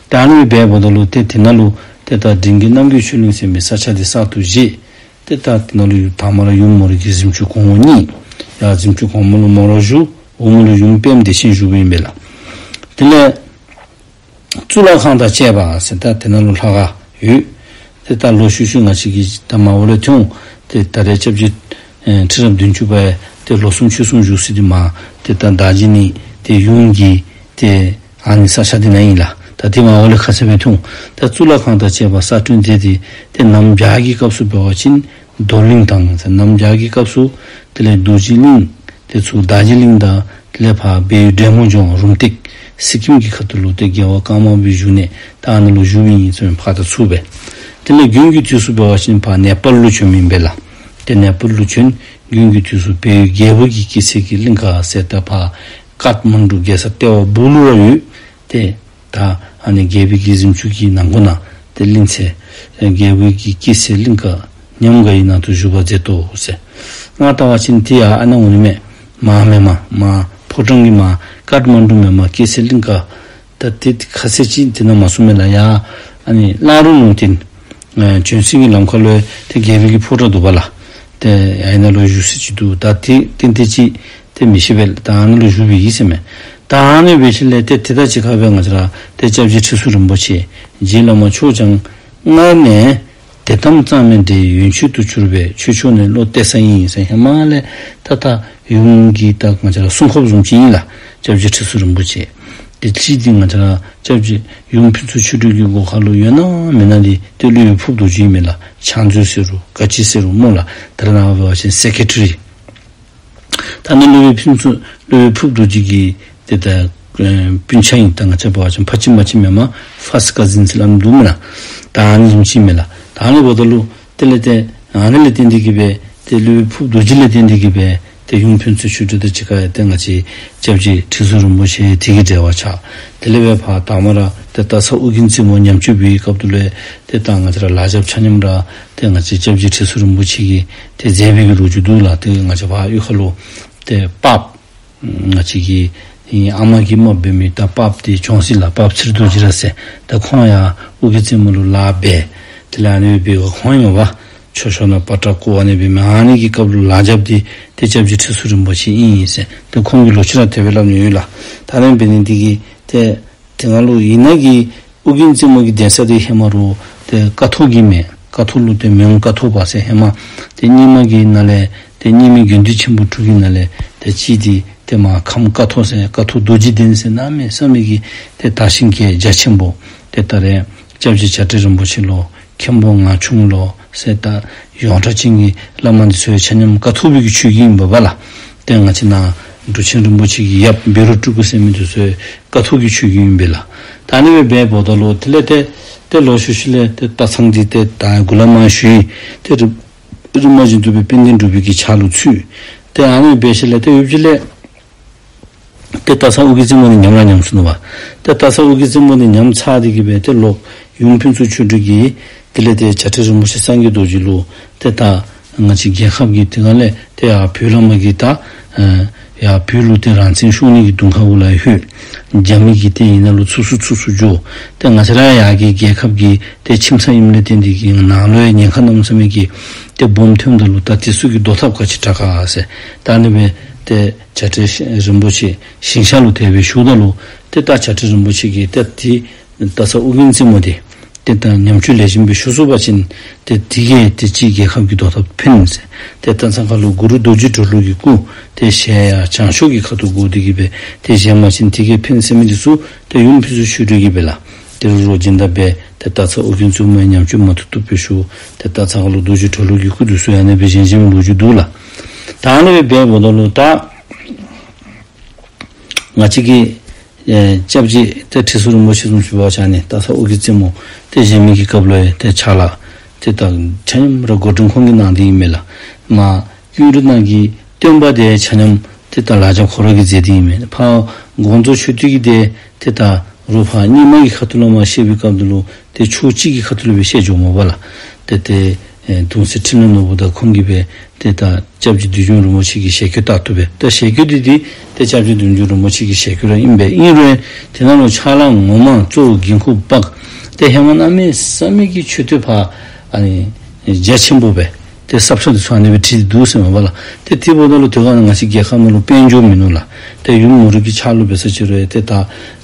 ད་ཨ་ནི་སྦེ་འབདཝ་ད་ལུ་ཏེ་དེ་ནང་ལུ་ཏེ་ད་འབྲིང་རྒྱལ་རྣམ་རྒྱལ་ཆོས་གླིང་ཟེར་མི་ས་ཆ་དེ་གསར་དུ་བཞེངས། ཏེ་ད་དེ་ནང་ལུ་ཡུམ་དང་པ་ར་ཡུམ་མོ་རའི་གི་གཟིམ་ཆུང་གོང་འོག་གཉིས། ཡར་གཟིམ་ཆུང་གོང་མ་ལུ་མོ་ར་བཞུགས། འོག་མ་ལུ་ཡུམ་དཔལམོ་བདེ་ཆེན་བཞུགསཔ་ཨིན་པས་ལགས། དེ་ལས་གཙུག་ལག་ཁང་དང་བཅས་པ་ཟེར་ད་དེ་ནང་ལུ་ལྷ་ཁང་ཡོད། ཏེ་ད་ལོག་ཤུལ་ཤུལ་ང་བཅས་ཀྱིས་ད་མར་འོག་ལས་ཐོན། ཏེ་ད་རེས་སྐྱབས་རྗེ་ཨེ་ཁྲི་རབས་བདུན་ཅུ་པ་ཡང་ཏེ་ལོ་གསུམ་ཕྱོགས་གསུམ་བཞུགས་ས་འདི་མར་ཏེ་ད་རྡོ་རྗེ་གླིང་ཏེ་ཡུམ་གྱི་ཏེ་ཨ་ནི་ས་ཆ་འདི་ནང་ཨིན་ལགས། ད་དེ་མར་འོག་ལས་ཁ་ཙ་སྦེ་ཐོན། ད་གཙུག་ལག་ཁང་དང་བཅས་པ་གསར་སྐྲུན་མཛད་དེ་ཏེ་གནམ་བྱཱར་གྱི་སྐབས་སུ་འབད་བ་ཅིན་རྡོར་གླིང་དང་ཟེར་གནམ་བྱཱར་གྱི་སྐབས་སུ་དེ་ལས་རྡོ་རྗེ་གླིང་དེ་ཚུ་རྡོ་རྗེ་གླིང་དང་དེ་ལས་ཕར་སྦས་ཡུལ་འབྲས་མོ་ལྗོངས་རུམ་བཏེག་སི་ཀིམ་གྱི་ཁ་ཐུག་ལུ་ཏེ་རྒྱལ་བ་ཀརྨ་པའི་བཞུགས་གནས་ད་ཨ་ནཱ་ལུ་བཞུགསཔ་ཨིན་ཟེར་ཕར་དང་ཚུར་སྦེ། དེ་ལས་དགུན་གྱི་དུས་སུ་འབད་བ་ཅིན་ཕར་ནེ་པཱལ་ལུ་བྱོནམ་ཨིན་པས་ལགས། ཏེ་ནེ་པཱལ་ལུ་བྱོན། དགུན་གྱི་དུས་སུ་སྦས་ཡུལ་རྒྱལ་པོ་གི་སྐྱེད་ཚལ་གྱི་གླིང་ཁ་ཟེར་ད་ཕར་ཀཊ་མན་ཌུ་རྒྱལ་ས་ལྟེ་བ་སྦུག་ལུ་ར་ཡོད། ཏེ་ད་ཨ་ནི་རྒྱལ་པོའི་གི་གཟིམ་ཆུང་གི་ནང་སྒོ་ནང་ཏེ་གླིང་ཚལ་རྒྱལ་པོའི་གི་སྐྱེད་ཚལ་གླིང་ཁ་ཉམས་དགའ་ཡི་ནང་དུ་བཞུགས་པ་མཛད་དོ་ཟེར། ང་བལྟ་བ་ཅིན་ཏེ་ཡར་ཨ་ནཱ་འོང་ནི་མས། མར་མེན་མས། མར་ཕོ་བྲང་གི་མར་ཀཊ་མན་ཌུ་མེན་མས། སྐྱེད་ཚལ་གླིང་ཁ་ད་ཏེ་ཁ་ཤས་ཅིག་དེ་ནང་མ་སོང་མས་ལགས། ཡར་ཨ་ནི་གླང་རི་ལུང་བསྟན་ཨེ་བྱོན་སའི་གི་ལམ་ཁ་ལུ་ཏེ་རྒྱལ་པོའི་གི་ཕོ་བྲང་འདུག་པ་ལགས། ཏེ་ཡར་ཨ་ནཱ་ལུ་བཞུགས་ས་ཅིག་འདུག། ད་ཏེ་ཏན་ཏན་ཅིག་ཏེ་མི་ཤེས་པས། ད་ཨ་ནཱ་ལུ་བཞུགསཔ་ཨིན་ཟེར་མས། ད་ཨ་ནི་འབད་ཞིནམ་ལས་ཏེ་ཏེ་ད་ཅི་ཁ་སྦེ་ང་བཅས་ར་ཏེ་སྐྱབས་རྗེ་ཁྲི་ཟུར་རིན་པོ་ཆེ་རྗེ་བླ་མ་མཆོག་ཀྱང་སྔར་ནས་དད་དམ་གཙང་མའི་འབྲས་ཡོན་མཆོད་དུ་གྱུར་པས་ཁྱོད་མཆོག་ནི་བློ་གཏད་ས་ཡིན་ཟེར་ཧེ་མ་ལས་ད་ད་ཡུམ་གྱི་ད་ང་བཅས་ར་སྲུང་སྐྱོབ་བཟུམ་ཅིག་ཨིན་ལགས། སྐྱབས་རྗེ་ཁྲི་ཟུར་རིན་པོ་ཆེ། ཏེ་ཅི་འདི་ང་བཅས་ར་སྐྱབས་རྗེ་ཡུམ་ཕུན་ཚོགས་ཆོས་སྒྲོན་གྱི་སྒོ་ཁ་ལུ་ཡོད་ན་མེད་ན་འདི་ཏེ་སློབ་དཔོན་ཕུརཔ་རྡོ་རྗེ་ཨིན་མས་ལགས། ཕྱག་མཛོད་ཟེར་རུང་ག་ཅི་ཟེར་རུང་སྨོ་ལགས། ད་རེས་ནངས་པ་འབད་བ་ཅིན་སེ་ཀེ་ཊ་རི། ད་ནི་སློབ་དཔོན་ཕུན་ཚོགས་སློབ་དཔོན་ཕུརཔ་རྡོ་རྗེ་གི་ཏེ་ད་ཨེ་སྤུན་ཆ་ཨིན། ད་ང་བཅས་འབད་བ་ཅིན་ཕ་གཅིག་མ་གཅིག་མེན་མས། ཕཱསཊ་ཀ་ཟིན་ཟེར་སླབ་ནི་འདུག་མེན་ན། ད་ཨ་ནི་བཟུམ་ཅིག་མས་ལགས། ད་ཨ་ནི་འབདཝ་ད་ལུ་དེ་ལས་ཏེ་ཨ་ནི་ལས་བརྟེན་ཏེ་གི་སྦེ་ཏེ་སློབ་དཔོན་ཕུརཔ་རྡོ་རྗེ་ལས་བརྟེན་ཏེ་གི་སྦེ་ཏེ་ཡུམ་ཕུན་ཚོགས་ཆོས་སྒྲོན་དང་གཅིག་ཁར་ཡང་ཏེ་ང་བཅས་སྐྱབས་རྗེ་ཁྲི་ཟུར་རིན་པོ་ཆེ་དེ་གི་འབྲེལ་བ་ཆགས། དེ་ལས་སྦེ་ཕར་དང་པ་ར་ཏེ་སྟག་ཚང་ཨོ་རྒྱན་རྩེ་མོ་ཉམས་བཅོས་འབད་བའི་སྐབས་དུ་ལས་ཏེ་ད་ང་བཅས་ར་ལག་རྒྱབ་ཆ་མཉམ་ར་ཏེ་ང་བཅས་སྐྱབས་རྗེ་ཁྲི་ཟུར་རིན་པོ་ཆེ་གིས་ཏེ་མཛད་པའི་གི་ལོ་རྒྱུས་འདུག་ལགས། ཏེ་ང་བཅས་ཕར་གཡུས་ཁ་ལུ་ཏེ་པཱཔ་ང་བཅས་ཀྱི་ཨ་མ་གིས་མ་འབད་མི་ད་པཱཔ་དེ་བྱོན་ཅི་ལགས། པཱཔ་ཚེ་རིང་རྡོ་རྗེ་ར་ཟེར། ད་ཁོང་ཡང་ཨོ་རྒྱན་རྩེ་མོ་ལུ་ལཱ་འབད། དེ་ལས་ཨ་ནི་སྦེ་འབད་བའི་ཁོང་ཨིན་མས་པ། ཆོས་ཕྱོགས་ནང་པ་ཏྲ་བརྐོ་ཨ་ནི་སྦེ་མི་ཨ་ནི་གི་སྐབས་ལུ་ལཱ་རྒྱབ་སྟེ་ཏེ་སྐྱབས་རྗེ་ཁྲི་ཟུར་རིན་པོ་ཆེ་ཨིན་ཨིན་ཟེར་ཏེ་ཁོང་གིས་ལོག་ཅི་ར་དེ་སྦེ་སླབ་ནི་ཡོད་ལགས། ད་ཨ་ནི་འབད་ནི་དེ་གིས་ཏེ་དེ་སྒང་ལུ་ཡིན་ན་གི་ཨོ་རྒྱན་རྩེ་མོ་གི་གདན་ས་དེ་ཧེ་མ་རུང་ཏེ་ཀཿཐོག་གི་མས། ཀཿཐོག་ལུ་ཏེ་མོན་ཀཿཐོག་པ་ཟེར་ཧེ་མ་ཏེ་རྙིང་མ་གི་ནང་ལས་ཏེ་རྙིང་མའི་དགེ་འདུན་ཆེན་པོ་དྲུག་གི་ནང་ལས་ཏེ་གཅིག་འདི་ཏེ་མར་ཁམས་ཀཿཐོག་ཟེར་ཀཿཐོག་རྡོ་རྗེ་གདན་ཟེར་གནམ་མེད་ས་མེད་ཀྱི་ཏེ་དར་ཞིང་རྒྱས་རྒྱ་ཆེན་པོ། ཏེ་ད་རེས་སྐྱབས་རྗེ་བྱ་བྲལ་རིན་པོ་ཆེ་ལོ་མཁན་པོ་ངག་ཆུང་ལོ་ཟེར་ད་ཡོངས་གྲགས་ཅན་གྱི་བླ་མ་འདི་ཚུ་ཡང་ཆ་མཉམ་ཀཿཐོག་པའི་གི་ཆོས་བརྒྱུད་ཨིན་པས་པ་ལགས། ཏེ་ང་བཅས་ནཱ་འབྲུག་ཆེན་རིན་པོ་ཆེ་གི་ཡབ་བཻ་རོ་སྤྲུལ་སྐུ་ཟེར་མི་འདི་ཚུ་ཡང་ཀཿཐོག་གི་ཆོས་བརྒྱུད་ཨིན་པས་ལགས། ད་ཨ་ནི་སྦེ་འབདཝ་ད་ལུ་དེ་ལས་ཏེ་ཏེ་ལོག་ཤུལ་ཤུལ་ལས་ཏེ་སྟག་ཚང་འདི་ཏེ་ད་གུ་ལས་མར་ཞུ་ཡི། ཏེ་རི་རི་མ་བཞིན་དུ་སྦེ་དཔལ་ལྡན་འབྲུག་པའི་གི་ཕྱག་ལུ་ཚུད། ཏེ་ཨ་ནི་སྦེ་ཞིནམ་ལས་ཏེ་ཡུདཔ་ཅིག་ལས་ ཏེ་སྟག་ཚང་ཨོ་རྒྱན་རྩེ་མོ་འདི་ཉམས་ར་ཉམས་སོ་ནུག་པ། ཏེ་སྟག་ཚང་ཨོ་རྒྱན་རྩེ་མོ་འདི་ཉམས་ཚར་ཏེ་གི་སྦེ་ཏེ་ལོག་ཡུམ་ཕུན་ཚོགས་ཆོས་སྒྲོན་གྱིས་དེ་ལས་ཏེ་བྱ་བྲལ་རིན་པོ་ཆེ་སངས་རྒྱས་རྡོ་རྗེ་ལུ་ཏེ་ད་ང་བཅས་རྒྱལ་ཁབ་ཀྱི་དེ་སྒང་ལས་ཏེ་ཡར་བོད་ལས་མར་གྱི་ད་ཨ་ཡར་བོད་ལུ་ཏེ་རང་བཙན་ཤོར་ནི་གི་གདོང་ཁ་གུ་ལུ་ལྷོད། རྒྱ་མི་གི་ཏེ་ཨ་ནཱ་ལུ་ཚུར་ཚུར་ཚུར་ཚུར་འགྱོ། ཏེ་ང་བཅས་ར་ཡར་གྱི་རྒྱལ་ཁབ་ཀྱི་ཏེ་ཁྱིམ་ཚང་ཨིནམ་ལས་བརྟེན་ཏེ་གི་ནང་ལུ་ཡང་ཉེན་ཁ་གནམ་མེད་ས་མེད་ཀྱི་ཏེ་སྦོམ་ཐོནམ་ད་ལུ་ད་དེ་ཚུ་གི་བཟློག་ཐབས་ག་ཅི་དྲག་ག་ཟེར། ད་ཨ་ནི་སྦེ་ཏེ་བྱ་བྲལ་རིན་པོ་ཆེ་ཞིང་གཤེགས་ལུ་དེ་སྦེ་ཞུཝ་ད་ལུ་ཏེ་ད་བྱ་བྲལ་རིན་པོ་ཆེ་གིས་ཏེ་དེ་སྟག་ཚང་ཨོ་རྒྱན་རྩེ་མོ་འདི་ཏེ་ད་ཉམས་བཅོས་ལེགས་ཤོམ་སྦེ་ཞུ་ཚུགས་པ་ཅིན་ཏེ་དེ་གིས་ཏེ་ཅིག་རྒྱལ་ཁབ་ཀྱི་བཟློག་ཐབས་ཕན་ཟེར། ཏེ་སྟག་ཚང་ཁ་ལུ་གུ་རུ་རྡོ་རྗེ་གྲོ་ལོད་ཀྱི་སྐུ་ཏེ་ཞལ་ཡང་བྱང་ཕྱོགས་ཀྱི་ཁ་ཐུག་བསྒོར་ཏེ་གི་སྦེ་ཏེ་བཞེངས་པ་ཅིན་དེ་གིས་ཕན་ཟེར་མི་འདི་ཚུ་ཏེ་ཡུམ་ཕུན་ཚོགས་ཆོས་སྒྲོན་གྱིས་སྦེ་ལགས། ཏེ་རུ་རོགས་སྦྱིན་བདག་སྦེ་ཏེ་སྟག་ཚང་ཨོ་རྒྱན་རྩེ་མོ་ཡང་ཉམས་བཅོས་མ་ཐུབ་ཐུབ་སྦེ་ཞུ། ཏེ་སྟག་ཚང་ཁ་ལུ་རྡོ་རྗེ་གྲོ་ལོད་ཀྱི་སྐུ་འདི་ཚུ་ཡང་ཨ་ནི་སྦེ་བཞེངས་བཞེངསམ་ལོ་རྒྱུས་འདུག་ལགས། ད་ཨ་ནི་སྦེ་འབདཝ་ད་ལུ་ད་ང་བཅས་ཀྱི་ཨེ་སྐྱབས་རྗེ་ཏེ་ཁྲི་ཟུར་རིན་པོ་ཆེ་བཟུམ་ཅིག་འབད་བ་ཅིན་ཨ་ནི་སྟག་ཚང་ཨོ་རྒྱན་རྩེ་མོ་ཏེ་བཞེངས་མི་གི་སྐབས་ལུ་ཡང་ཏེ་ཕྱག་ལཱ་ཏེ་ད་ཆ་མཉམ་ར་འགོ་འདྲེན་ཁོང་གིས་གནང་སྟེ་ཨིན་མས་ལགས། མ་ཀུན་ར་ནང་གི་སྟོན་པ་འདི་ཆ་མཉམ་ཏེ་ད་ལག་ཆ་ཁོ་ར་གིས་མཛད་དེ་ཨིན་མས། ཕར་དགོངས་རྫོགས་མཆོད་རྟེན་གྱི་འདི་ཏེ་ད་རུང་ཕར་རྙིང་མ་གི་ཁ་ཐུག་ལུ་མར་བཤད་པའི་སྐབས་འདི་ལུ་ཏེ་ཕྱོགས་གཅིག་གི་ཁ་ཐུག་ལུ་སྦེ་བཤད་འགྱོཝ་མས་པ་ལགས། ཏེ་ཏེ་ཨེ་གདུང་སྲས་འཕྲིན་ལས་ནོར་བུ་དང་ཁོང་གིས་སྦེ་ཏེ་ད་སྐྱབས་རྗེ་བདུད་འཇོམས་རིན་པོ་ཆེ་གི་ཞལ་བཀོད་ལྟར་དུ་སྦེ་ད་ཞལ་བཀོད་འདི་ཏེ་ཏེ་སྐྱབས་རྗེ་བདུད་འཇོམས་རིན་པོ་ཆེ་གི་ཞལ་བཀོད་ར་ཨིན་པས། ཨིན་རུང་དེ་ནང་ལུ་ཕྱག་ལཱ་ངོ་མ་གཙོ་བོ་འགན་ཁུར་འབག་སྟེ་ཧེ་མ་གནམ་མེད་ས་མེད་ཀྱི་མཆོད་རྟེན་ཕར་ཨ་ནི་རྒྱ་ཆེན་པོ་སྦེ་ཏེ་གསར་རྩོམ་འདི་ཚུ་ཨ་ནི་སྦེ་བྲིས་ཏེ་འདུག་ཟེར་མས་པ་ལགས། ཏེ་དེ་འབདཝ་ད་ལུ་དེ་སྒང་ང་བཅས་རྒྱལ་ཁབ་ནང་ལུ་དཔལ་འབྱོར་མིན་ནུག་ལགས། ཏེ་ཡུམ་མོ་རའི་གི་ཕྱག་ལུ་འབད་ས་ཅིག་རུང་ཏེ་ད་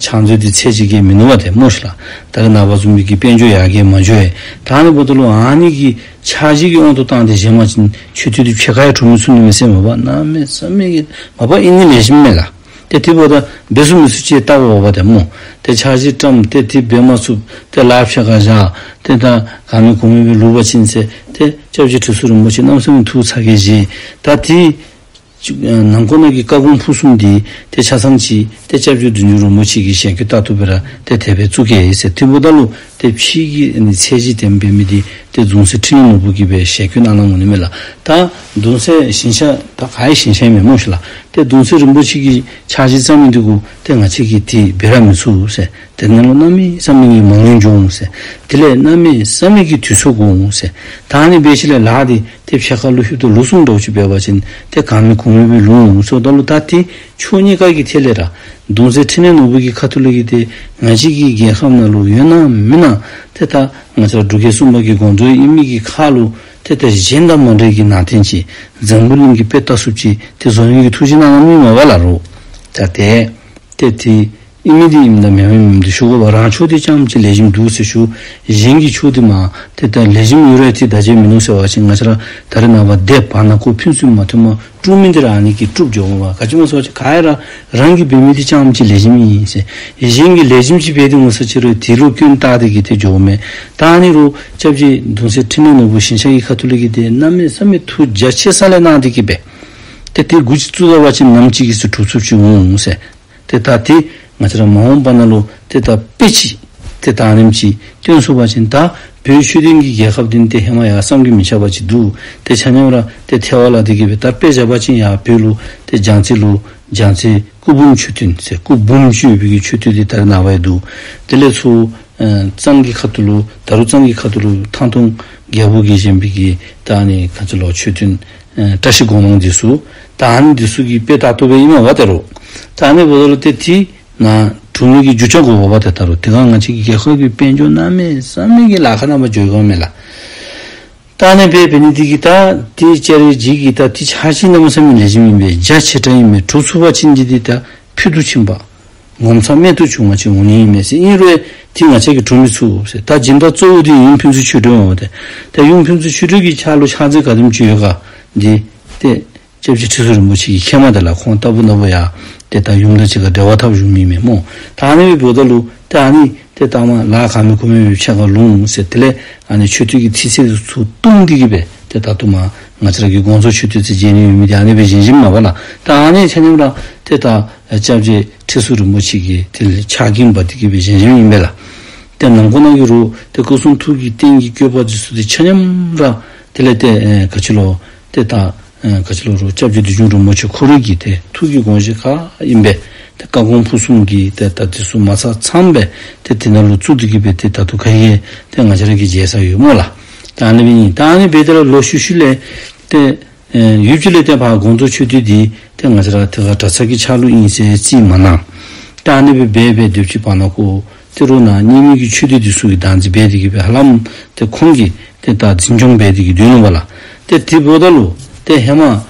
ཕྱག་མཛོད་འདི་ཚད་ཅིག་གིས་མིན་ནུག་པ་ཏེ་སྨོ་ཤིག་ལགས། ད་རེས་ནངས་པ་བཟུམ་མའི་གི་དཔལ་འབྱོར་ཡར་རྒྱས་མ་འགྱོ་བས། ད་ཨ་ནི་འབདཝ་ད་ལུ་ཨ་ནི་གི་ཕྱག་བཞེས་ཀྱི་དབང་དུ་བཏང་སྟེ་བཞེངས་པ་ཅིན་མཆོད་རྟེན་འདི་ཕྱེད་ཀ་ཡང་གྲུབ་མི་ཚུགས་ནི་མས་ཟེར་མས་པ། གནམ་མེད་ས་མེད་ཀྱི་མ་པ་ཨིན་ནི་ལེགས་ཤོམ་མས་ལགས། ཏེ་དེ་འབདཝ་ད་འབད་ཚུགས་མི་ཚུགས་ཅིག་བལྟཝ་འོང་པ་ཏེ་སྨོ། ཏེ་ཕྱག་བཞེས་བཀྲམ་སྟེ་དེ་འབད་མ་ཚུགས་ཏེ་ལཱ་ཕྱེད་ཀ་བཞག་ཏེ་ད་གང་མེད་གོང་མེད་སྦེ་ལུས་པ་ཅིན་ཟེར་ཏེ་སྐྱབས་རྗེ་ཁྲི་ཟུར་རིན་པོ་ཆེ་གནམ་མེད་ས་མེད་ཐུགས་ཚ་གྱང་བཞེས། ད་དེ་ནང་འཁོད་ནང་གི་བཀའ་དགོངས་ཕུར་གསུམ་འདི་ཏེ་ཆ་ཚང་ཅིག་ཏེ་སྐྱབས་རྗེ་བདུད་འཇོམས་རིན་པོ་ཆེ་གི་ཞལ་བཀོད་ལྟར་དུ་སྦེ་ར་ཏེ་དེ་སྦེ་བཙུགས་གེ་ཟེར། དེ་འབདཝ་ད་ལུ་ཏེ་ཕྱི་གི་ཨ་ནི་ཚད་གཞི་དེམ་འབད་མི་འདི་ཏེ་གདུང་སྲས་འཕྲིན་ལས་ནོར་བུ་གིས་སྦེ་ཞལ་བཀོད་གནང་གནངམ་འོང་ནི་མས་ལགས། ད་གདུང་སྲས་ཞིང་གཤེགས་ད་ག་ཡི་ཞིང་གཤེགས་མས་སྨོ་ཤིག་ལགས། ཏེ་གདུང་སྲས་རིན་པོ་ཆེ་གི་ཕྱག་བཞེས་བརྩམ་མི་འདི་གུ་ཏེ་ང་བཅས་ཀྱིས་དེ་འབད་ར་མི་ཚུགས་ཟེར། དེ་ནང་ལུ་གནམ་མེད་ས་མེད་ཀྱི་མ་དངུལ་འགྱོ་འོང་ཟེར། དེ་ལས་གནམ་མེད་ས་མེད་ཀྱི་དུས་ཚོད་འགོར་འོང་ཟེར། ད་ཨ་ནི་འབད་ཞིནམ་ལས་ལཱ་འདི་ཏེ་ཕྱེད་ཀ་ལུ་ལྷོདཔ་ད་ལུ་གསུམ་འདྲཝ་ཅིག་འབད་བ་ཅིན་ཏེ་གང་མེད་གོང་མེད་སྦེ་ལུས་འོང་ཟེརཝ་ད་ལུ་ད་ཏེ་ཕྱོགས་གཉིས་ཀ་གི་ཐད་ལས་ར་གདུང་སྲས་འཕྲིན་ལས་ནོར་བུ་གི་ཁ་ཐུག་ལས་ཀྱི་ཏེ་ང་བཅས་ཀྱི་རྒྱལ་ཁབ་ནང་ལུ་ཡོད་ན་མེན་ན་ཏེ་ད་ང་བཅས་འབྲུག་རྒྱལ་གསུམ་པ་གི་དགོངས་རྫོགས་ཨིན་མི་གི་ཁར་ལུ་ཏེ་ད་གཞན་དང་མ་འདྲ་བའི་གི་ནང་རྟེན་ཅིག་འཛམ་བུ་གླིང་གི་དཔེ་ལྟ་ཚུགསཔ་ཅིག་ཏེ་བཟོ་ནི་གི་ཐུགས་བཞེད་གནང་གནངམ་ཨིན་མས་པ་ལགས། རོགས་ད་ཏེ་ཏེ་དེ་ཨིན་མི་འདི་ཨིནམ་ད་མེན་མི་འདི་ཞུ་དགོ་པས། རང་ཕྱོགས་འདི་རྐྱངམ་ཅིག་ལེགས་ཤོམ་འདུག་ཟེར་ཞུ། གཞན་གྱི་ཕྱོགས་འདི་མ་ཏེ་ད་ལེགས་ཤོམ་ཡོད་རུང་ཏེ་ད་ཅི་མིན་ནུག་ཟེར་བ་ཅིན་ང་བཅས་ར་ད་རེས་ནངས་པ་སྡེ་བར་ན་ཁོ་ཕུན་སུམ་མ་ཐོན་མ་དཀྲུག་མི་འདི་ར་ཨ་ནི་གིས་དཀྲུག་འགྱོཝ་མས་པ། ག་ཅི་སྨོ་ཟེར་བ་ཅིན་ག་ཡ་ར་རང་གིས་འབད་མི་འདི་རྐྱངམ་ཅིག་ལེགས་ཤོམ་ཨིན་ཟེར། གཞན་གྱིས་ལེགས་ཤོམ་ཅིག་འབད་དེ་འོང་ས་ཅིག་རུང་དེ་ལུ་སྐྱོན་བཏགས་ཏེ་གི་ཏེ་འགྱོཝ་མས། ད་ཨ་ནི་རུང་སྐྱབས་རྗེ་གདུང་སྲས་འཕྲིན་ལས་ནོར་བུ་ཞིང་གཤེགས་ཀྱི་ཁ་ཐུག་ལས་ཀྱི་ཏེ་གནམ་མེད་ས་མེད་ཐུགས་རྒྱ་ཆེ་ས་ལས་གནང་སྟེ་གི་སྦེ་ཏེ་དེ་འགོ་ཅིག་བཙུགས་ད་པ་ཅིན་ནམ་ཅིག་གི་ཚེ་གྲུབ་ཚུགསཔ་ཅིག་འོང་འོང་ཟེར། ཏེ་ད་དེ་ང་བཅས་ར་མ་འོངས་པ་ནང་ལུ་ཏེ་ད་དཔེ་ཅིག་ཏེ་ད་ཨ་ནེམ་ཅིག་སྟོན་ཚུགས་པ་ཅིན་ད་བོད་ཆོས་ལྡན་གྱི་རྒྱལ་ཁབ་འདི་ཏེ་ཧེ་མ་ཡང་བསམ་གྱིས་མི་ཁྱབ་པ་ཅིག་འདུག། ཏེ་ཆ་མཉམ་ར་ཏེ་ཐལ་བ་ལ་འདི་གིས་སྦེ་ད་དཔེ་བཞག་པ་ཅིན་ཡར་བོད་ལུ་ཏེ་རྒྱལ་རྩེ་ལུ་རྒྱལ་རྩེ་སྐུ་འབུམ་མཆོད་རྟེན་ཟེར་སྐུ་འབུམ་བཅུ་ཡོད་པའི་གི་མཆོད་རྟེན་འདི་ད་རེས་ནངས་པ་ཡང་འདུག། དེ་ལས་ཚུར་ཨ་གཙང་གི་ཁ་ཐུག་ལུ་ད་རུང་གཙང་གི་ཁ་ཐུག་ལུ་ཐང་སྟོང་རྒྱལ་པོ་གིས་བཞེངས་པའི་གི་ད་ཨ་ནི་ག་ཅི་ལོ་མཆོད་རྟེན་ཨ་བཀྲ་ཤིས་སྒོ་མང་འདི་ཚུ་ད་ཨ་ནི་འདི་ཚུ་གི་དཔེ་ལྟར་དུ་སྦེ་ཨིན་མས་པ་ད་རུང་། ད་ཨ་ནི་འབདཝ་ད་ལུ་ཏེ་དེ་ནང་འགྲོ་མི་གི་རྒྱུ་ཆ་དགོ་པས་པ་ཏེ་ད་རུང་། དེ་སྒང་ང་བཅས་ཀྱི་རྒྱལ་ཁབ་ཀྱི་དཔལ་འབྱོར་གནམ་མེད་ས་མེད་ཀྱི་ལཱ་ཁག་ནང་མ་འགྱོ་དགོ་མས་ལགས། ད་ཨ་ནི་སྦེ་འབད་ནི་འདི་གིས་ད་ཏེ་ཅ་རི་ཇི་གིས་ད་ཏེ་ཕྱག་བཞེས་གནམ་མེད་ས་མེད་ལེགས་ཤོམ་ཨིན་པས། རྒྱ་ཆེ་དྲགས་ཨིན་པས། གྲུབ་ཚུགས་པ་ཅིན་འདི་འདི་ད་ཕུལ་དུ་ཕྱིན་པ་ངོ་མཚར་རྨད་དུ་བྱུང་བ་ཅིག་འོང་ནི་ཨིན་མས་ཟེར། ཨིན་རུང་ཏེ་ང་བཅས་ཀྱིས་གྲུབ་མི་ཚུགས་ཟེར། ད་སྦྱིན་བདག་གཙོ་བོ་འདི་ཡུམ་ཕུན་ཚོགས་ཆོས་སྒྲོན་འོང་སྟེ། ད་ཡུམ་ཕུན་ཚོགས་ཆོས་སྒྲོན་གྱི་ཕྱག་ལུ་ཕྱག་རྫས་ག་དེམ་ཅིག་ཡོད་ག་འདི་ཏེ་སྐྱབས་རྗེ་ཁྲི་ཟུར་རིན་པོ་ཆེ་གིས་མཁྱེནམ་ད་ལགས། ཁོང་ལྟ་བུ་ན་བུ་ཡང་ཏེ་ད་ཡུམ་དང་གཅིག་ཁར་འབྲེལ་བ་འཐབ་བཞུགས་མི་མས་སྨོ། ད་ཨ་ནི་འབདཝ་ད་ལུ་ཏེ་ཨ་ནི་ཏེ་ད་མ་ལཱ་གང་མེད་གོང་མེད་སྦེ་ཕྱེད་ཀ་ལུས་འོང་ཟེར། དེ་ལས་ཨ་ནི་མཆོད་རྟེན་གྱི་ཐིག་ཚད་ཚུ་བཏུམས་ཏེ་གི་སྦེ་ཏེ་ད་ལྟོ་མ་ང་བཅས་ར་གི་དགོངས་རྫོགས་མཆོད་རྟེན་ཟེར་མཇལ་ནི་ཡོད་མི་འདི་ཨ་ནི་སྦེ་བཞེངས་བཞེངསམ་མས་པ་ལགས། ད་ཨ་ནི་ཆ་མཉམ་ར་ཏེ་ད་སྐྱབས་རྗེ་ཁྲི་ཟུར་རིན་པོ་ཆེ་གིས་དེ་ལས་ཕྱག་འགན་འབག་སྟེ་གི་སྦེ་བཞེངས་བཞེངསམ་ཨིན་པས་ལགས། ཏེ་ནང་འཁོད་ནང་གི་རུང་ཏེ་སྐུ་གསུང་ཐུགས་ཀྱི་རྟེན་གྱི་བཀོད་པ་འདི་ཚུ་ཏེ་ཆ་མཉམ་ར་དེ་ལས་ཏེ་ཨེ་ག་ཅི་ལོ་ཏེ་ད་ཨེ་ག་ཅི་ལོ་རུང་སྐྱབས་རྗེ་བདུད་འཇོམས་རིན་པོ་ཆེ་ཁོ་རའི་གི་ཏེ་ཐུགས་ཀྱི་དགོངས་བཞེད་ཁག་ཨིན་པས། ཏེ་བཀའ་དགོངས་ཕུར་གསུམ་གྱི་ཏེ་ད་དེ་ཚུ་མ་ཚད་ཚངམ་སྦེ་ཏེ་དེ་ནང་ལུ་བཙུགས་ཏེ་གི་སྦེ་ཏེ་ད་ལྟོ་ག་གིས་ཏེ་ང་བཅས་ར་གིས་མཇལ་ས་ཡོད་སྨོ་ལགས། ད་ཨ་ནི་སྦེ་ཨིན། ད་ཨ་ནི་སྦེ་ཏེ་ལོག་ཤུལ་ཤུལ་ལས་ཏེ་ཨེ་ཡུདཔ་ཅིག་ལས་ཏེ་ཕར་དགོངས་རྫོགས་མཆོད་རྟེན་འདི་ཏེ་ང་བཅས་ར་ཏེ་ག་གྲྭ་ཚང་གི་ཕྱག་ལུ་ཨིན་ཟེར་རྩིས་མ་གནང་། ད་ཨ་ནི་སྦེ་འབད་འབད་སྡོདཔ་ཅིག་བར་ན་ཁོ་ཏེ་རོགས་ནཱ་རྙིང་མའི་གི་མཆོད་རྟེན་འདི་ཚུ་གི་བདག་འཛིན་འབད་དེ་གི་སྦེ་ཧ་ལམ་ཏེ་ཁོང་གིས་ཏེ་ད་འཛིན་སྐྱོང་འབད་དེ་གི་སྡོད་ནུག་པ་ལགས། ཏེ་དེ་འབདཝ་ད་ལུ་ཏེ་ཧེ་མ་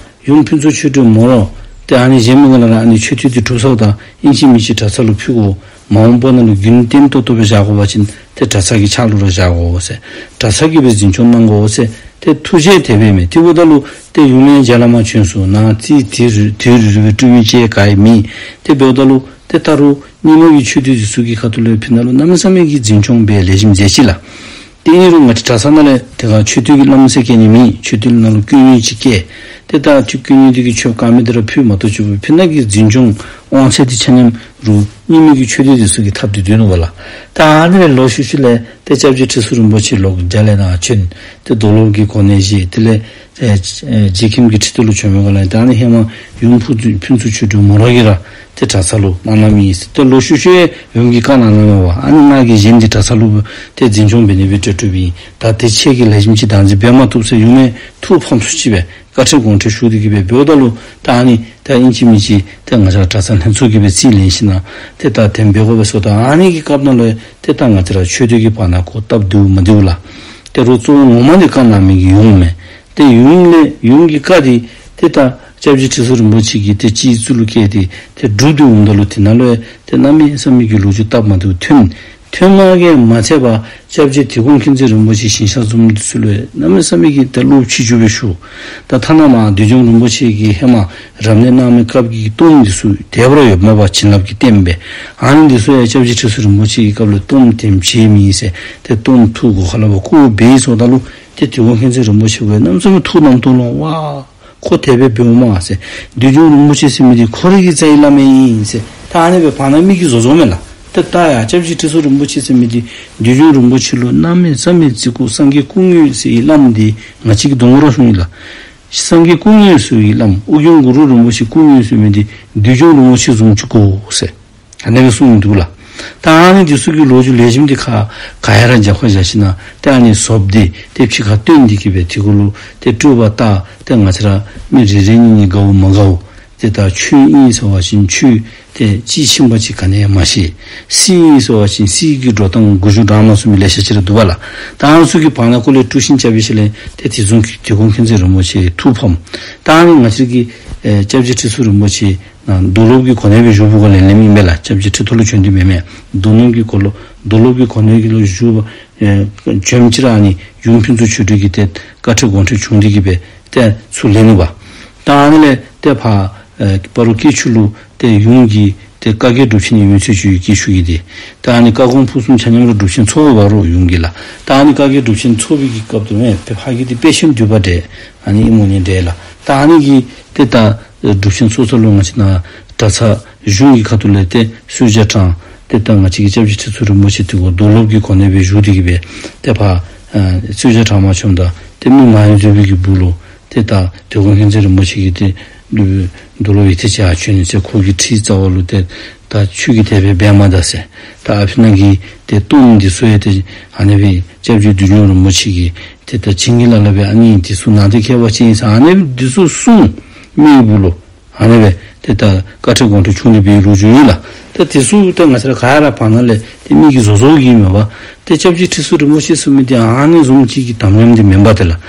ཡུམ་ཕུན་ཚོགས་ཆོས་སྒྲོན་མོ་ར་ཏེ་ཨ་ནི་གཞན་མི་ག་ར་ཨ་ནི་མཆོད་རྟེན་འདི་གྲུབ་ཚརཝ་ད་ཨིན་ཅི་མིན་ཅི་གྲྭ་ཚང་ལུ་ཕུལ་དགོ། མ་འོངས་པ་ནང་ལུ་རྒྱུན་བརྟན་ཏོག་ཏོ་སྦེ་བཞག་དགོ་པ་ཅིན་ཏེ་གྲྭ་ཚང་གི་ཕྱག་ལུ་ར་བཞག་དགོ་ཟེར། གྲྭ་ཚང་གིས་སྦེ་འཛིན་སྐྱོང་གནང་དགོ་ཟེར། ཏེ་ཐུགས་བཞེད་དེ་སྦེ་མས། དེ་འབདཝ་ད་ལུ་ཏེ་ཡུམ་ཡང་རྗེ་བླ་མ་བྱོན་སོང་། ནཱ་རྩིས་དེ་རུ་དེ་རུ་རུ་སྦེ་སྤྲོད་མི་ཅིག་ག་ཡང་མེད། ཏེ་འབདཝ་ད་ལུ་ཏེ་ད་རུང་རྙིང་མ་གི་མཆོད་རྟེན་འདི་ཚུ་གི་ཁ་ཐུག་ལས་ཕི་ནང་ལུ་གནམ་མེད་ས་མེད་ཀྱི་འཛིན་སྐྱོང་འབད་ལེགས་ཤོམ་མཛད་ཅི་ལགས། ཏེ་ཨིན་རུང་ང་བཅས་གྲྭ་ཚང་ནང་ལས་ཏེ་ག་མཆོད་རྟེན་གྱི་བླམ་ཟེར་བསྐྱལ་ནི་མེད། མཆོད་རྟེན་ནང་ལུ་སྐུ་དངོས་ཅིག་བསྐྱལ། ཏེ་ད་ཁྱོད་སྐུ་དངོས་འདི་གིས་མཆོད་དཀའ་མི་འདི་ར་ཕུལ་མ་གཏོགས་ཅིག་ཕི་ནང་གི་འཛིན་སྐྱོང་དབང་ཚད་འདི་ཆ་མཉམ་རུང་རྙིང་མའི་གི་མཆོད་རྟེན་འདི་ཚུ་གིས་འཐབ་སྟེ་སྡོད་ནུག་པ་ལགས། ད་ཨ་ནི་ལས་ལོག་ཤུལ་ཤུལ་ལས་ཏེ་སྐྱབས་རྗེ་ཁྲི་ཟུར་རིན་པོ་ཆེ་ལོག་རྒྱ་ལས་ནཱ་བྱོན། ཏེ་རྡོར་སློབ་ཀྱི་གོ་གནས་བཞེས། དེ་ལས་ཨེ་རྗེ་མཁན་གྱི་ཁྲི་ཐོག་ལུ་བྱོན་མི་ག་ལས་ད་ཨ་ནི་ཧེ་མ་ཡུམ་ཕུན་ཚོགས་ཕུན་ཚོགས་ཆོས་སྒྲོན་མོ་ར་གིས་ར་ཏེ་གྲྭ་ཚང་ལུ་མ་གནང་མི་ཨིན་ཟེར། ཏེ་ལོག་ཤུལ་ཤུལ་ཡུམ་གྱིས་བཀའ་གནང་གནངམ་མས་པ། ཨ་ནི་ནཱ་གིས་གཞན་འདི་གྲྭ་ཚང་ལུ་ཏེ་འཛིན་སྐྱོང་འབད་ནི་སྦེ་སྤྲོད་སྤྲོདཔ་ཨིན། ད་དེ་ཁྱེད་ཀྱིས་ལེགས་ཤོམ་ཅིག་བདག་འཛིན་འབད་མ་བཏུབ་ཟེར་ཡུམ་ཡང་ཐུགས་ཕམ་སུ་ཅིག་སྦེ་བཀའ་ཁྲིད་དགོངས་ཁྲེལ་ཞུགས་ཏེ་གི་སྦེ་འབདཝ་ད་ལུ་ད་ཨ་ནི་ད་ཨིན་ཅི་མིན་ཅི་ཏེ་ང་བཅས་གྲྭ་ཚང་ལྷན་ཚོགས་ཀྱིས་སྦེ་རྩིས་ལེན་ཞིནམ་ལས་ཏེ་ད་དེ་སྦེ་དགོ་པས་ཟེརཝ་ད་ཨ་ནི་གི་སྐབས་ནང་ལུ་ཏེ་ད་ང་བཅས་ར་ཆོས་སྡེ་གི་བར་ན་ཁོ་སྟབས་བདེཝ་མ་བདེཝ་ལགས། ཏེ་རོགས་གཙོ་བོ་ངོ་མ་འདི་བཀའ་གནང་མི་གི་ཡུམ་མས། ཏེ་ཡུམ་ལས་ཡུམ་གྱི་བཀའ་འདི་ཏེ་ད་སྐྱབས་རྗེ་ཁྲི་ཟུར་རིན་པོ་ཆེ་གིས་ཏེ་སྤྱི་གཙུག་ལུ་བཀལ་ཏེ་ཏེ་སྒྲུབ་སྟེ་འོངམ་ད་ལུ་དེ་ནང་ལུ་ཏེ་གནམ་མེད་ས་མེད་ཀྱི་ལོ་རྒྱུས་སྟབས་མ་བདེཝ་ཐོན། ཐོན་མ་གིས་མ་ཚད་པར་སྐྱབས་རྗེ་དིལ་མགོ་མཁྱེན་བརྩེ་རིན་པོ་ཆེ་ཞིང་གཤེགས་བཟུམ་འདི་ཚུ་ལུ་གནམ་མེད་ས་མེད་ཀྱི་ཏེ་བློ་ཕྱི་འགྱུར་སྦེ་ཞུ། ད་ཐ་ན་མར་བདུད་འཇོམས་རིན་པོ་ཆེ་གིས་ཧེ་མ་རབ་གནས་གནང་མི་སྐབས་ཀྱི་གཏོརམ་འདི་ཚུ་དེ་སྦེ་ར་ཡོདཔ་མས་པ། བྱིན་རླབས་ཀྱི་རྟེན་སྦེ། ཨ་ནི་འདི་ཚུ་ཡང་སྐྱབས་རྗེ་ཁྲི་ཟུར་རིན་པོ་ཆེ་གི་སྐབས་ལུ་གཏོརམ་དེམ་ཅིག་མེད་ཟེར། ཏེ་གཏོརམ་ཐུགས་སྒོ་ཁ་ལས་ཕར་བརྐུ་འབག་སོངམ་ད་ལུ་ཏེ་དིལ་མགོ་མཁྱེན་བརྩེ་རིན་པོ་ཆེ་ཁོ་གནམ་མེད་ས་མེད་ཐུགས་ནམ་ཏོག་ལོང་བ། ཁོ་དེ་སྦེ་འབདཝ་མས་ཟེར། བདུད་འཇོམས་རིན་པོ་ཆེ་ཟེར་མི་འདི་ཁོ་རའི་གི་རྩ་བའི་བླ་མ་ཨིན་ཟེར། ད་ཨ་ནི་སྦེ་བར་ན་མི་གིས་བཟོ་བཟོཝ་མས་ལགས། ཏེ་ད་ཡ་སྐྱབས་རྗེ་ཁྲི་ཟུར་རིན་པོ་ཆེ་ཟེར་མི་འདི་བདུད་འཇོམས་རིན་པོ་ཆེ་ལུ་གནམ་མེད་ས་མེད་བརྩི་བཀུར། སངས་རྒྱས་སྐུ་དངོས་ཟེར་བའི་བླམ་འདི་ང་བཅས་ཀྱིས་གདོང་ཁར་ར་བཞུགས་ཡི་ལགས། སངས་རྒྱས་སྐུ་དངོས་ཟེར་བའི་བླམ་ཨོ་རྒྱན་གུ་རུ་རིན་པོ་ཆེ་སྐུ་དངོས་ཟེར་མི་འདི་བདུད་འཇོམས་རིན་པོ་ཆེ་བཟུམ་ཅིག་དགོ་ཟེར། ཨ་ནི་སྦེ་གསུངས་འདུག་ལགས། ད་ཨ་ནི་འདི་ཚུ་གི་ལོ་རྒྱུས་ལེགས་ཤོམ་འདི་ཁ་ག་ཡ་ར་རྒྱབ་ཁར་བཞག་ཞིནམ་ལས་ཏེ་ཨ་ནི་ཟོགཔ་འདི་ཏེ་ཕྱི་ཁར་བཏོན་ཏེ་གི་སྦེ་དེ་གུ་ལུ་ཏེ་སྤྲོས་པ་བཏགས། ཏེ་ང་བཅས་ར་མི་རེ་རེ་གཉིས་གཉིས་དགའཝ་མ་དགའཝ། ཏེ་ད་ཆོས་ཨིན་ཟེར་བ་ཅིན་ཆོས་ཏེ་དཔྱིས་ཕྱིན་པ་ཅིག་ག་ནི་ཡང་མ་ཤེས། སྲིད་ཨིན་ཟེར་བ་ཅིན་སྲིད་ཀྱི་འགྲོ་སྟངས་མགུ་མཇུག་གྲངས་མ་སོང་མི་ལེ་ཤ་ཅིག་ར་འདུག་པ་ལགས། ད་ཨ་ནི་ཚུ་གི་བར་ན་ཁོ་ལས་དཀྲུགས་ཤིང་རྐྱབ་པའི་ཤུལ་ལས་ཏེ་དེ་བཟུམ་གྱི་དིལ་མགོ་མཁྱེན་བརྩེ་རིན་པོ་ཆེ་ཐུགས་ཕམ། ད་ཨ་ནི་ང་བཅས་ཀྱི་ཨེ་སྐྱབས་རྗེ་ཁྲི་ཟུར་རིན་པོ་ཆེ་ནཱ་རྡོར་སློབ་ཀྱི་གོ་གནས་སྦེ་བཞུགས་པའི་སྒང་ལས་ལེན་མི་ཨིན་པས་ལགས། སྐྱབས་རྗེ་ཁྲི་ཐོག་ལུ་བྱོན་ཏེ་མེན་མས། རྡོར་སློབ་ཀྱི་གོ་ལུ་རྡོར་སློབ་ཀྱི་གོ་གནས་ཀྱི་ལུ་བཞུགས་པ་ཨེ་བྱོནམ་ཅིག་ར་ཨ་ནི་ཡུམ་ཕུན་ཚོགས་ཆོས་སྒྲོན་གྱིས་ཏེ་བཀའ་ཁྲིད་དགོངས་ཁྲེལ་བྱུང་སྟེ་གི་སྦེ་ཏེ་ཚུར་ལེན་ནུག་པ། ད་ཨ་ནི་ལས་ཏེ་ཕར་ཨེ་སྤ་རོ་སྐྱིད་ཆུ་ལུ་ཏེ་ཡུམ་གྱིས་ཏེ་བཀའ་བརྒྱད་སྒྲུབ་ཆེན་ཡོད་མི་ཚུ་ཅིག་ཡོད་སྐྱིད་ཆུ་གི་ཏེ། ད་ཨ་ནི་བཀའ་དགོངས་ཕུར་གསུམ་ཆ་མཉམ་ར་སྒྲུབ་ཆེན་ཚོགས་པ་རོགས་ཡུམ་གྱིས་ལགས། ད་ཨ་ནི་བཀའ་བརྒྱད་སྒྲུབ་ཆེན་ཚོགས་པའི་གི་སྐབས་དུ་མས། ཏེ་ཕ་གི་ཏེ་དཔལ་ཆེན་འདུས་པ་འདྲས་ཨ་ནི་ཨིནམ་འོང་ནི་འདྲས་ལགས། ད་ཨ་ནི་གི་ཏེ་ད་སྒྲུབ་ཆེན་ཚོགས་ས་ལུ་ང་བཅས་ནཱ་གྲྭ་ཚང་གཞུང་གི་ཁ་ཐུག་ལས་ཏེ་གསོལ་ཇ་དྲངས། ཏེ་ད་ང་བཅས་ཀྱི་སྐྱབས་རྗེ་ཁྲི་ཟུར་རིན་པོ་ཆེ་དེ་གུ་རྡོར་སློབ་ཀྱི་གོ་གནས་སྦེ་བཞུགས་ཏེ་གི་སྦེ་ཏེ་ཕར་ཨ་གསོལ་ཇ་དྲངས་པར་བྱོནམ་ད་ཏེ་མི་མང་ཡོད་པའི་གི་སྦུག་ལུ་ཏེ་ད་དིལ་མགོ་མཁྱེན་བརྩེ་རིན་པོ་ཆེ་གིས་ཏེ་རྡོར་སློབ་ཡུད་ཐེངས་ཅིག་ཡར་བྱོན་ནི་ཟེར། ཁོ་གི་ཁྲིའི་རྩ་བ་ལུ་ཏེ་ད་ཁྱོད་ཀྱིས་དེ་སྦེ་འབད་མ་ད་ཟེར། ད་ཨ་ཕི་ནང་གི་ཏེ་གཏོརམ་འདི་ཚུ་ཡང་ཏེ་ཨ་ནི་སྦེ་སྐྱབས་རྗེ་བདུད་འཇོམས་རིན་པོ་ཆེ་གིས་ཏེ་ད་བྱིན་གྱིས་བརླབས་བརླབས་སྦེ་ཨ་ནི་འདི་ཚུ་ནང་ཏེ་ཁྱད་པར་ཅན་ཨིན་ཟེར་ཨ་ནི་འདི་ཚུ་གསུངས། མི་གི་སྦུག་ལུ་ཨ་ནི་སྦེ་ཏེ་ད་བཀའ་ཁྲིད་དགོངས་ཁྲེལ་བྱུང་སྟེ་སྦེ་ལོ་རྒྱུས་ཨིན་ལགས། ད་དེ་ཚུ་ད་ང་བཅས་ར་ག་ར་བར་ན་ལས་ཏེ་མི་གིས་བཟོ་བཟོཝ་གིས་མེན་པར་ཏེ་སྐྱབས་རྗེ་ཁྲི་ཟུར་རིན་པོ་ཆེ་ཟེར་མི་འདི་ཨ་ནི་བཟུམ་ཅིག་གི་དམ་ཉམས་འདི་མེན་པར་ཏེ་ལགས།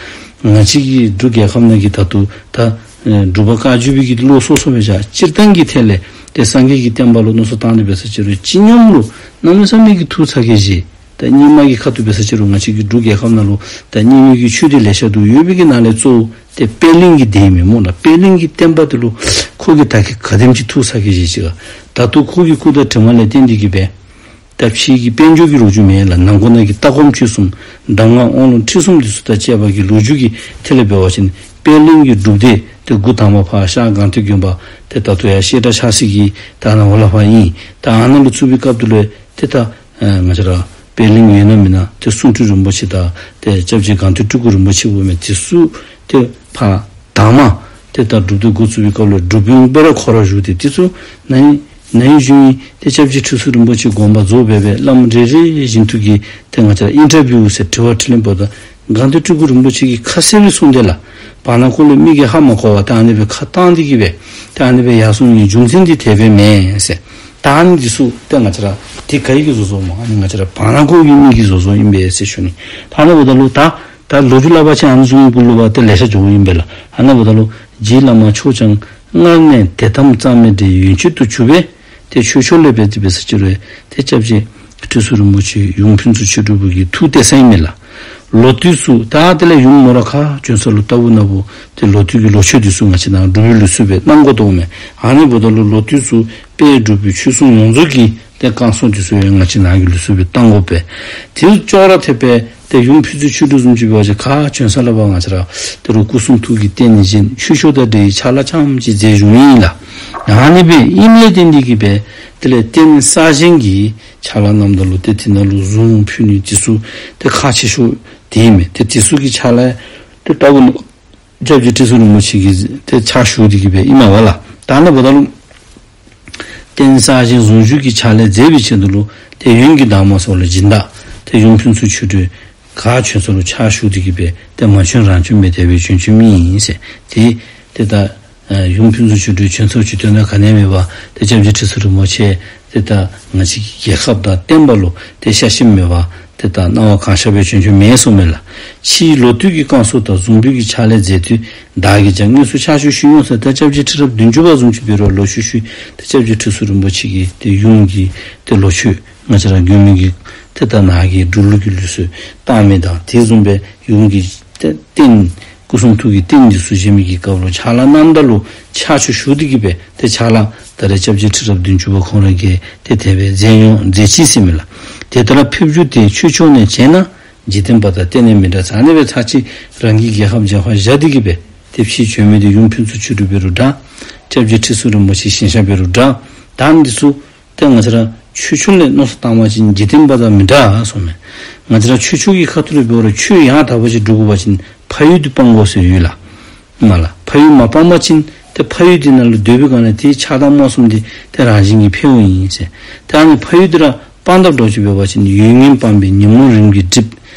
ང་བཅས་ཀྱི་འབྲུག་རྒྱལ་ཁབ་ནང་གི་ད་ལྟོ་ད་ཨེ་འབྲུག་པ་བཀའ་བརྒྱུད་པའི་གི་བློ་སོ་སོ་སྦེ་བཞག། སྤྱིར་བཏང་གི་ཐད་ལས་ཏེ་སངས་རྒྱས་ཀྱི་བསྟན་པ་ལུ་མནོ་བསམ་བཏང་སྟེ་འབད་ས་ཅིག་རུང་སྤྱི་སྙོམས་ལུ་གནམ་མེད་ས་མེད་ཀྱི་ཐུགས་ཚ་གྱང་བཞེས། ད་རྙིང་མ་གི་ཁ་ཐུག་འབད་ས་ཅིག་རུང་ང་བཅས་ཀྱི་འབྲུག་རྒྱལ་ཁབ་ནང་ལུ་ད་རྙིང་མའི་གི་ཆོས་སྡེ་ལེ་ཤ་འདུག། ཡོད་པའི་གི་ནང་ལས་གཙོ་བོ་ཏེ་པད་གླིང་གི་སྡེ་མས་སྨོ་ལགས། པད་གླིང་གི་བསྟན་པ་འདི་ལུ་ཁོ་གིས་ད་ག་ག་དེམ་ཅིག་ཐུགས་ཚ་གྱང་བཞེས་ཅི་ག། ད་ལྟོ་ཁོ་གི་སྐུ་དྲིན་དྲི་མ་ལས་བརྟེན་ཏེ་གི་སྦེ་ད་ཕྱིའི་གི་དཔལ་འབྱོར་གྱི་ལོ་རྒྱུས་མེན་ལགས། ནང་འཁོད་ནང་གི་ལྟ་སྒོམ་སྤྱོད་གསུམ་གདམས་ངག་དབང་ལུང་ཁྲིད་གསུམ་འདི་ཚུ་དང་བཅས་པ་གི་ལོ་རྒྱུས་ཀྱི་ཐད་ལས་འབད་བ་ཅིན་པད་གླིང་གི་སྒྲུབ་སྡེ་ཏེ་འགོ་དང་པ་ཕར་ཤར་སྒང་སྟེང་དགོན་པ་ཏེ་ད་ལྟོ་ཡར་བཤད་གྲྭ་ཆགས་སའི་གི་ད་ནཱ་འོག་ལས་ཕར་ཨིན། ད་ཨ་ནཱ་ལུ་བཙུགས་པའི་སྐབས་དེ་ལུ་ཏེ་ད་ཨེ་ང་བཅས་ར་པད་གླིང་ཡོད་ན་མེན་ན་ཏེ་གསུང་སྤྲུལ་རིན་པོ་ཆེ་དང་ཏེ་སྐྱབས་རྗེ་སྒང་སྟེང་སྤྲུལ་སྐུ་རིན་པོ་ཆེ་འབོ་མི་དེ་ཚུ་ཏེ་ཕར་དང་པ་ཏེ་ད་སྒྲུབ་སྡེ་འགོ་བཙུགས་པའི་སྐབས་ལུ་སྒྲུབ་དཔོན་སྦེ་ར་ཁོ་ར་བཞུགས་ཏེ་དེ་ཚུ་ནཱ་ཨིན། ནཱ་ཡོད་ཞུ་ཡི། ཏེ་སྐྱབས་རྗེ་ཁྲི་ཟུར་རིན་པོ་ཆེ་དགོངས་པ་རྫོགས་སྦེ་སྦེ་བླམ་རེ་རེ་བཞིན་དུ་གིས་ཏེ་ང་བཅས་ར་ཨིན་ཊར་བིའུ་ཟེར་དྲི་བ་དྲིས་ལན་འབདཝ་ད་སྒང་སྟེང་སྤྲུལ་སྐུ་རིན་པོ་ཆེ་གིས་ཁ་གསལ་སྦེ་གསུངས་དེས་ལགས། བར་ན་ཁོ་ལུ་མི་གིས་ཧ་མ་གོ་བར་ད་ཨ་ནི་སྦེ་ཁ་བཏང་སྟེ་གིས་སྦེ་ད་ཨ་ནི་སྦེ་ཡར་སོང་ནི་རྒྱུ་མཚན་འདི་དེ་སྦེ་མེན་ཟེར། ད་ཨ་ནི་འདི་ཚུ་ཏེ་ང་བཅས་ར་འདི་ག་གིས་བཟོ་བཟོཝ་སྨོ། ཨ་ནི་ང་བཅས་ར་བར་ན་ཁོ་གི་མི་གིས་བཟོ་བཟོཝ་ཨིན་པས་ཟེར་ཞུ་ནི། ད་ཨ་ནི་འབདཝ་ད་ལུ་ད་ད་ལོ་རྒྱུས་སླབ་པ་ཅིན་ཨ་ནི་བཟུམ་གུ་ལུ་བ་ཏེ་ལེ་ཤ་འགྱོཝ་ཨིན་པས་ལགས། ཨ་ནི་འབདཝ་ད་ལུ་རྗེ་བླ་མ་མཆོག་ཀྱང་སྔར་ནས་དད་དམ་གཙང་མའི་སྒྲས་ཡོན་མཆོད་དུ་གྱུར་པས། ཏེ་ཆོས་ཕྱོགས་ལས་འབད་དེ་འབད་ས་ཅིག་རུང་ཏེ་སྐྱབས་རྗེ་ཁྲི་ཟུར་རིན་པོ་ཆེ་ཡུམ་ཕུན་ཚོགས་ཆོས་གྲུབ་ཀྱི་ཐུགས་གཏད་ས་ཨིན་མས་ལགས། ལོ་དུས་སུ་ད་དེ་ལས་ཡུམ་མོ་ར་ཁ་བྱོན་ས་ལུ་ལྟ་བུ་ན་བུ་ཏེ་ལོ་དུས་ཀྱི་ལོ་མཆོད་འདི་ཚུ་ང་བཅས་ནཱ་འབྲུག་པའི་ལུགས་སྲོལ་སྦེ་གནང་དགོ་དོ་མས། ཨ་ནི་འབདཝ་ད་ལུ་ལོ་དུས་སུ་དཔལ་འབྲུག་པའི་ཆོས་སྲུང་ཡོངས་རྫོགས་ཀྱིས་ཏེ་བསྐང་གསོ་འདི་ཚུ་ཡང་ང་བཅས་ནཱ་གི་ལུགས་སྲོལ་སྦེ་གཏང་དགོ་པས། དེ་ཅོག་ར་འཐདཔ་སྦེ་ཏེ་ཡུམ་ཕུན་ཚོགས་ཆོས་གྲུབ་བཟུམ་ཅིག་འབད་བ་ཅིན་ཁ་བྱོན་ས་ལུ་བ་ང་བཅས་ར་ད་རུང་སྐུ་གསུང་ཐུགས་ཀྱི་རྟེན་ནི་བཞེངས། ཆོས་ཕྱོགས་དང་འབྲེལ་བའི་ཕྱག་ལཱ་རྐྱངམ་ཅིག་མཛད་བཞུགས་ཡི་ལགས། ཨ་ནི་སྦེ་ཨིནམ་ལས་བརྟེན་ཏེ་གིས་སྦེ་དེ་ལས་རྟེན་གསར་བཞེངས་ཀྱི་ཕྱག་ལཱ་གནངམ་ད་ལུ་ཏེ་དེ་ནང་ལུ་གཟུངས་ཕུལ་ནི་འདི་ཚུ་ཏེ་ཁག་ཆེ་ཤོས་དེ་ཨིན་མས། ཏེ་འདི་ཚུ་གི་ཕྱག་ལཱ་ཏེ་ལྟ་བུ་ན་སྐྱབས་རྗེ་ཁྲི་ཟུར་རིན་པོ་ཆེ་གིས་ཏེ་ཕྱག་ཞུ་སྟེ་གིས་སྦེ་ཨིན་མས་པ་ལགས། ད་ཨ་ནི་འབདཝ་ད་ལུ་རྟེན་གསར་བཞེངས་གཟུངས་བཞུགས་ཀྱི་ཕྱག་ལཱ་མཛད་པའི་ཆེད་དུ་ལུ་ཏེ་ཡོན་གྱི་བདག་མོ་ཟེར་བ་ལུ་སྦྱིན་བདག་ཏེ་ཡུམ་ཕུན་ཚོགས་ཆོས་གྲུབ་ཁ་བྱོན་ས་ལུ་ཕྱག་ཞུ་སྟེ་གིས་སྦེ་ཏེ་མ་བྱོན་རང་བྱོན་མེད། དེ་སྦེ་བྱོན་བྱོནམ་ཨིན་ཟེར། ཏེ་ཏེ་ད་ཨ་ཡུམ་ཕུན་ཚོགས་ཆོས་གྲུབ་བྱོན་ཚརཝ་ཅིག་དོན་དག་ག་ནི་ཡང་མེད་པར་ཏེ་སྐྱབས་རྗེ་ཁྲི་ཟུར་རིན་པོ་ཆེ་ཏེ་ད་ང་བཅས་ཀྱི་རྒྱལ་ཁབ་དང་བསྟན་པ་ལུ་ཏེ་ཤ་ཞེན་མེད་པར་ཏེ་ད་སྣང་བ་གང་ཤར་སྦེ་བྱོན་བྱོནམ་མེན་གསུངམ་མས་ལགས། ཕྱིས་ལོ་དུས་ཀྱི་བསྐང་གསོ་དང་གཟུངས་འབུལ་གྱི་ཕྱག་ལཱ་མཛད་དུས་བདག་གིས་ཀྱང་དངོས་སུ་ཕྱག་ཞུ་ཞུ་མྱོང་ཟེར། ད་སྐྱབས་རྗེ་ཁྲི་རབས་བདུན་ཅུ་པ་བཟུམ་ཅིག་འབད་རུང་ལོག་ཤུལ་ཤུལ་ཏེ་སྐྱབས་རྗེ་ཁྲི་ཟུར་རིན་པོ་ཆེ་གིས་ཏེ་ཡུམ་གྱི་ཏེ་ལོ་མཆོད་ང་བཅས་ར་མགོན་པོ་གི་ཏེ་ད་ནཱ་གི་འབྲུག་ལུགས་ཀྱི་ལུགས་སྲོལ་བཏང་མི་དང་དེ་བཟུམ་སྦེ་ཡུམ་གྱི་ཏེ་རྟེན་སྐུ་གསུང་ཐུགས་ཀྱི་རྟེན་འདི་ཚུ་བཞེངས་མི་གི་སྐབས་ལུ་ཕྱག་ལཱ་གནངམ་ད་ལུ་ཕྱག་མཆོད་ཞུ་སྟེ་གིས་སྦེ་ཏེ་ཕྱག་ལཱ་ད་རེས་སྐྱབས་རྗེ་ཁྲི་རབས་བདུན་ཅུ་པ་ཁོང་ར་གིས་ཏེ་དེ་སྦེ་མཛད་མྱོང་མཛད་ཅི་ཟེར་མས་ལགས། དེ་ལྟར་ཕེབས་འགྱུར་ཏེ་ཆོས་ཕྱོགས་ནས་བྱས་ན་འཇིག་རྟེན་པ་དང་གཏན་ནས་མི་འདྲ་ཟེར། ཨ་ནི་སྦེ་ཚར་གཅིག་རང་གི་རྒྱལ་ཁབ་རྒྱབ་ཁར་བཞག་སྟེ་གིས་སྦེ་ཏེ་ཕྱིར་བྱོན་མི་འདི་ཡུམ་ཕུན་ཚོགས་ཆོས་གྲུབ་འབད་རུང་འདྲ། སྐྱབས་རྗེ་ཁྲི་ཟུར་རིན་པོ་ཆེ་ཞིང་གཤེགས་འབད་རུང་འདྲ། ད་འདི་ཚུ་ཏེ་ང་བཅས་ར་ཆོས་ཕྱོགས་ལས་མནོ་བསམ་བཏང་བ་ཅིན་འཇིག་རྟེན་པ་དང་མི་འདྲ་གསུངམ་མས། ང་བཅས་ར་ཆོས་ཕྱོགས་ཀྱི་ཁ་ཐུག་ལས་འབད་རུང་ཆོས་ཡང་དག་པ་ཅིག་སྒྲུབ་དགོ་པ་ཅིན་ཕ་ཡུལ་འདི་སྤང་དགོ་ཟེར་ཡོད་ལགས། མ་ལགས། ཕ་ཡུལ་མ་སྤངས་པ་ཅིན་ཏེ་ཕ་ཡུལ་འདི་ནང་ལུ་སྡོད་པའི་སྒང་ལས་ཏེ་ཆགས་སྡང་རྨོངས་གསུམ་འདི་ཏེ་རང་བཞིན་གྱིས་འཕེལཝ་ཨིན་ཟེར། ཏེ་ཨ་ནི་ཕ་ཡུལ་འདི་ར་སྤང་དགོཔ་འདྲཝ་ཅིག་འབད་བ་ཅིན་ཡུལ་ངན་སྤངས་པས་ཉོན་མོངས་རིམ་གྱིས་འགྲིབ།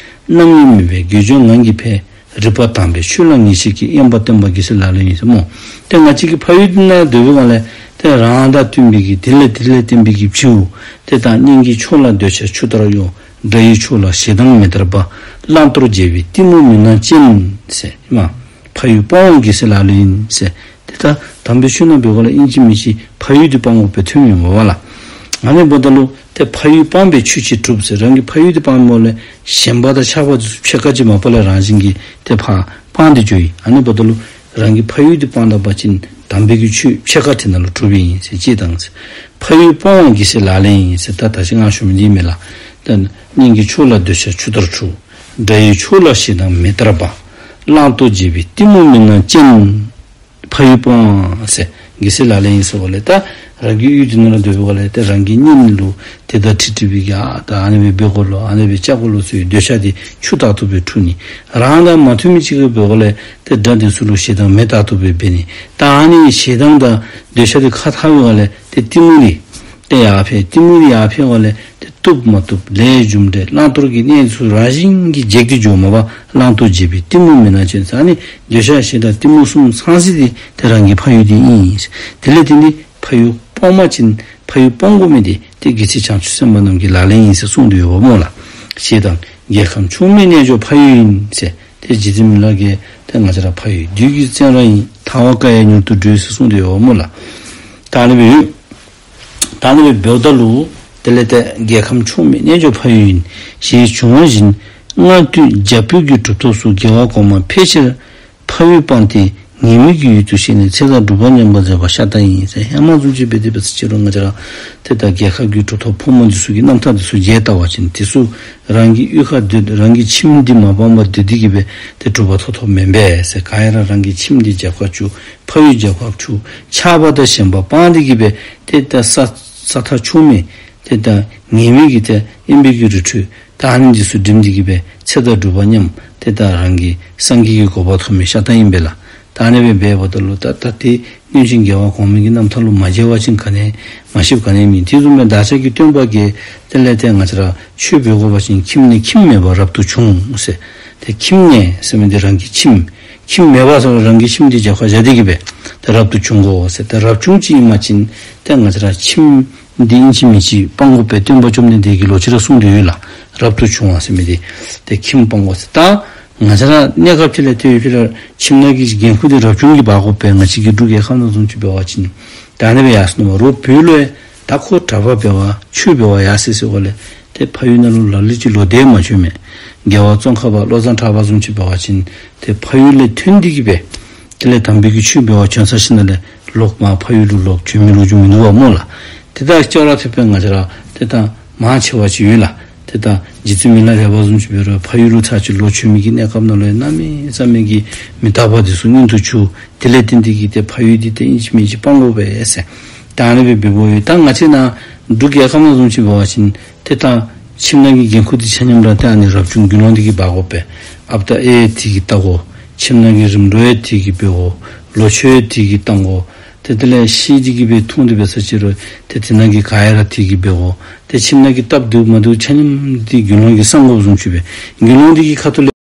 རྣམ་གཡེང་མེད་པས་དགེ་སྦྱོར་ངང་གིས་འཕེལ། རིག་པ་དྭངས་པས་ཆོས་ལ་ངེས་ཤེས་སྐྱེ། དབེན་པ་བསྟེན་པ་རྒྱལ་སྲས་ལག་ལེན་ཡིན་ཟེར་སྨོ། ཏེ་ང་བཅས་ཀྱིས་ཕ་ཡུལ་འདི་ནང་སྡོད་པའི་སྒང་ལས་ཏེ་རང་དང་བསྟུན་པའི་གི་དེ་ལས་དེ་ལས་བསྟན་པའི་གི་བྱིའུ་ཏེ་ད་གཉེན་གྱི་ཕྱོགས་ལ་འདོད་ཆགས་ཆུ་ལྟར་གཡོ། དགྲ་ཡི་ཕྱོགས་ལ་ཞེ་སྡང་མེ་ལྟར་འབར། བླང་དོར་བརྗེད་པའི་གཏི་མུག་མུན་ནག་ཅན་ཟེར་མས། ཕ་ཡུལ་སྤོང་བ་རྒྱལ་སྲས་ལག་ལེན་ཡིན་ཟེར། ཏེ་ད་དམ་པའི་ཆོས་ནང་འབད་བ་ལས་ཨིན་ཅི་མིན་ཅི་ཕ་ཡུལ་འདི་སྤང་དགོ་པའི་ཐུགས་མི་འོང་བ་ལགས། ཨ་ནི་འབདཝ་ད་ལུ་ཏེ་ཕ་ཡུལ་སྤངས་པས་ཆོས་ཅི་སྒྲུབ་ཟེར། རང་གི་ཕ་ཡུལ་འདི་སྤངམ་ལས་ཞེན་པ་དང་ཆགས་པ་འདི་ཚུ་ཕྱེད་ཀ་ཅིག་མ་པ་ལས་རང་བཞིན་གྱིས་ཏེ་ཕར་སྤངས་ཏེ་འགྱོཝ་ཨིན། ཨ་ནི་འབདཝ་ད་ལུ་རང་གི་ཕ་ཡུལ་འདི་སྤང་ད་པ་ཅིན་དམ་པའི་གི་ཆོས་ཕྱེད་ཀ་དེ་ནང་ལུ་གྲུབ་ཨིན་ཟེར་ཅིག་དང་ཟེར། ཕ་ཡུལ་སྤོང་བ་རྒྱལ་སྲས་ལག་ལེན་ཡིན་ཟེར། ད་ད་ཅི་ང་ཞུ་མི་འདི་མས་ལགས། ད་གཉེན་གྱི་ཕྱོགས་ལ་འདོད་ཆགས་ཆུ་ལྟར་འཁྲུག། དགྲ་ཡི་ཕྱོགས་ལ་ཞེ་སྡང་མེ་ལྟར་འབར། བླང་དོར་བརྗེད་པའི་གཏི་མུག་མུན་ནག་ཅན། ཕ་ཡུལ་སྤོང་བ་ཟེར་རྒྱལ་སྲས་ལག་ལེན་ཡིན་ཟེར་བ་ལས་ད་རང་གི་ཡུལ་འདི་ནང་ལུ་སྡོད་པའི་སྒང་ལས་ཏེ་རང་གི་གཉེན་ལུ་ཏེ་ད་ཁྲིག་ཁྲི་བའི་གི་ཨ་ད་ཨ་ནི་སྦེ་འབད་དགོ་ལོ་ཨ་ནི་སྦེ་བྱ་དགོ་ལོ་ཟེར་བའི་འདོད་ཆགས་འདི་ཆུ་ལྟར་དུ་སྦེ་འཁྲུག་ནི། རང་དང་མ་མཐུན་མི་ཅིག་གིས་འབད་བ་ལས་ཏེ་དགྲ་འདི་ཚུ་ལུ་ཞེ་སྡང་མེ་ལྟར་དུ་སྦེ་འབད་ནི། ད་ཨ་ནི་ཞེ་སྡང་དང་འདོད་ཆགས་འདི་ཁ་ཐར་བའི་སྒང་ལས་ཏེ་གཏི་མུག་འདི་ཏེ་ཡར་འཕེལ། གཏི་མུག་འདི་ཡར་འཕེལ་བ་ལས་ཏེ་བཏུབ་མ་བཏུབ་ལས་རྒྱུ་འབྲས་བླང་དོར་གྱི་གནས་ཚུ་རང་བཞིན་གྱིས་འཇིག་སྟེ་འགྱོཝ་མས་པ། བླང་དོར་བརྗེད་པའི་གཏི་མུག་མུན་ནག་ཅན་ཟེར། ཨ་ནི་འདོད་ཆགས་ཞེ་སྡང་གཏི་མུག་གསུམ་ཚང་སྲིད་འདི་ཏེ་རང་གི་ཕ་ཡུལ་འདི་ཨིན། དེ་ལས་ཏེ་ནི་ཕ་ཡུལ་སྤོང་པ་ཅིན་ཕ་ཡུལ་སྤོང་དགོ་མི་འདི་ཏེ་རྒྱལ་སྲས་བྱང་ཆུབ་སེམས་དཔའ་རྣམས་ཀྱི་ལག་ལེན་ཡིན་ཟེར་གསུངས་ཏེ་ཡོདཔ་སྨོ་ལགས། ཞེ་སྡང་རྒྱལ་ཁམས་ཕྱོགས་མེད་རྣལ་འབྱོར་ཕ་ཡུལ་ཡིན་ཟེར། ཏེ་རྗེ་བཙུན་མི་ལ་གིས་ཏེ་ང་བཅས་ར་ཕ་ཡུལ་བདུད་ཀྱི་བཙོན་ར་ཡིན། ཐལ་བ་བཀག་ཡང་མྱུར་དུ་སྒྲོལ་ཟེར་གསུངས་ཏེ་ཡོདཔ་སྨོ་ལགས། ད་ཨ་ནི་སྦེ་ཡོད། ད་ཨ་ནི་སྦེ་འབདཝ་ད་ལུ་དེ་ལས་ཏེ་རྒྱལ་ཁམས་ཕྱོགས་མེད་རྣལ་འབྱོར་ཕ་ཡུལ་ཡིན། ཞེས་འབྱུང་བ་བཞིན་སྔར་དུས་རྒྱ་བོད་ཀྱི་གྲུབ་ཐོབ་སོགས་རྒྱལ་བ་གོང་མ་ཕལ་ཆེར་ཕ་ཡུལ་སྤངས་ཏེ་ངེས་མེད་ཀྱི་ཡུལ་དུ་གཤེགས་ནས་ཚེ་དང་སྒྲུབ་པ་མཉམ་པར་མཛད་པ་ཤ་སྟག་ཡིན་ཟེར། ཧེ་མ་བཟུམ་ཅིག་འབད་དེ་འབད་ས་ཅིག་རུང་ང་བཅས་ར་ཏེ་ད་རྒྱལ་ཁབ་ཀྱི་གྲུབ་ཐོབ་ཕོ་མོ་འདི་ཚུ་གི་རྣམ་ཐར་འདི་ཚུ་མཇལ་བལྟ་བ་ཅིན་འདི་ཚུ་རང་གི་གཡུས་ཁར་སྡོད་རང་གི་ཁྱིམ་འདི་མ་སྤངས་པར་སྡོད་དེ་གིས་སྦེ་ཏེ་གྲུབ་པ་ཐོབ་ཐོབ་མེན་པས་ཟེར། ག་ར་རང་གི་ཁྱིམ་འདི་རྒྱབ་ཁར་བཅུག། ཕ་ཡུལ་རྒྱབ་ཁར་བཅུག། ཆགས་པ་དང་ཞེན་པ་སྤངས་ཏེ་གིས་སྦེ་ཏེ་ད་ས་ས་མཐའ་ཕྱོགས་མེད་ཏེ་ད་ངེས་མེད་ཀྱི་ཏེ་དབེན་པའི་གི་རི་ཁྲོད་ད་ཨ་ནི་འདི་ཚུ་འགྲིམ་སྟེ་གིས་སྦེ་ཚེ་དང་སྒྲུབ་པ་མཉམ་ཏེ་ད་རང་གི་སངས་རྒྱས་ཀྱི་གོ་འཕང་ཐོབ་མི་ཤ་སྟག་ཨིན་པས་ལགས། ད་ ད་ཨ་ནི་སྦེ་འབདཝ་ད་ལུ་ད་ད་དེ་སྔོན་བྱོན་རྒྱལ་བ་གོང་མའི་གི་རྣམ་ཐར་ལུ་མ་མཇལ་བ་ཅིན་ག་ནི་མ་ཤེསཔ་ག་ནི་མེད། དེ་བཟུམ་སྦེ་བདག་ཅག་གི་སྟོན་པ་གིས་དེ་ལས་ཏེ་ང་བཅས་ར་ཆོས་འབད་དགོ་པ་ཅིན་ཁྱིམ་ནས་ཁྱིམ་མེད་པར་རབ་ཏུ་བྱུང་ཟེར། ཏེ་ཁྱིམ་ནས་ཟེར་མི་འདི་རང་གི་ཁྱིམ། ཁྱིམ་མེད་པར་ཟེར་རང་གི་ཁྱིམ་འདི་རྒྱབ་ཁར་བཞག་སྟེ་གི་སྦེ་ཏེ་རབ་ཏུ་བྱུང་དགོ་ཟེར། ཏེ་རབ་བྱུང་ཅིག་ཨིན་པ་ཅིན་ཏེ་ང་བཅས་ར་ཁྱིམ་འདི་ཨིན་ཅི་མིན་ཅི་སྤང་དགོ་པའི་སྟོན་པ་བཅོམ་ལྡན་འདས་ཀྱིས་ལོག་ཅི་ར་གསུངས་ཏེ་ཡོད་ལགས། རབ་ཏུ་བྱུང་བ་ཟེར་མི་འདི་ཏེ་ཁྱིམ་སྤང་དགོ་ཟེར། ད་ང་བཅས་ར་གནས་སྐབས་ཅིག་ལས་ཏེ་ཡོད་ཕྱིར་ཁྱིམ་ནང་གི་འགན་ཁུར་འདི་རབ་བྱུང་གིས་འབག་དགོ་པས། ང་བཅས་ཀྱི་འབྲུག་རྒྱལ་ཁབ་ནང་བཟུམ་ཅིག་འབད་བ་ཅིན་ད་ཨ་ནི་སྦེ་ཡར་སོང་ནུག་པ། རོགས་བོད་ལུ་ཡང་ད་ཁོ་གྲྭ་པ་འབད་བར་ཆོས་འབད་བར་ཡར་སོ་ཡི་ཟེར་བ་ལས་ཏེ་ཕ་ཡུལ་ནང་ལུ་ལ་ལུ་ཅིག་ལོག་སྟེ་མ་བྱོན་མས། རྒྱལ་བ་ཙོང་ཁ་པ་བློ་བཟང་གྲགས་པ་བཟུམ་ཅིག་འབད་བ་ཅིན་ཏེ་ཕ་ཡུལ་ལས་ཐོན་ཏེ་གི་སྦེ་དེ་ལས་དམ་པའི་གི་ཆོས་འབད་བར་བྱོན་ཚར་ཞིནམ་ལས་ལོག་མར་ཕ་ཡུལ་ལུ་ལོག་བྱོན་མི་ལོ་རྒྱུས་མིན་འདུག་པ་སྨོ་ལགས། དེ་དང་ཅོག་ར་འཐདཔ་སྦེ་ང་བཅས་ར་ཏེ་ད་མང་ཆེ་བ་ཅིག་ཡོད་ལགས། ཏེ་ད་རྗེ་བཙུན་མི་ལ་རས་པ་བཟུམ་ཅིག་འབད་རུང་ཕ་ཡུལ་ལུ་ཚར་གཅིག་ལོག་བྱོན་མི་གི་གནས་སྐབས་ནང་ལུ་ཡང་གནམ་མེད་ས་མེད་ཀྱི་མི་རྟག་པ་འདི་ཚུ་མངོན་དུ་གྱུར། དེ་ལས་བརྟེན་ཏེ་གི་ཏེ་ཕ་ཡུལ་འདི་ཏེ་ཨིན་ཅི་མིན་ཅི་སྤང་དགོ་པས་ཟེར། ད་ཨ་ནི་སྦེ་འབདཝ་ཡོད། ད་ང་བཅས་ནཱ་འབྲུག་རྒྱལ་ཁབ་ནང་བཟུམ་ཅིག་འབད་བ་ཅིན་ཏེ་ད་ཁྱིམ་ནང་གི་འགན་ཁུར་འདི་ཆ་མཉམ་ར་ཏེ་ཨ་ནི་རབ་བྱུང་དགེ་སློང་འདི་གིས་འབག་དགོ་པས། ཨཔ་དང་ཨའི་དེ་གིས་བལྟ་དགོ། ཁྱིམ་ནང་གི་རིམ་གྲོ་ཡང་དེ་གིས་འབད་དགོ། ལོ་མཆོད་ཡང་དེ་གིས་གཏང་དགོ། ཏེ་དེ་ལས་ཤི་སྟེ་གི་སྦེ་འཐུང་སྟེ་འབད་ས་ཅིག་རུང་ཏེ་དེ་ནང་གི་ག་ཡ་ར་དེ་གིས་འབད་དགོ། ཏེ་ཁྱིམ་ནང་གི་སྟབས་བདེཝ་མ་བདེཝ་ཆ་མཉམ་འདི་དགེ་སློང་གིས་བསམ་དགོཔ་བཟུམ་ཅིག་སྦེ་དགེ་སློང་འདི་གི་ཁ་ཐུག་ལས་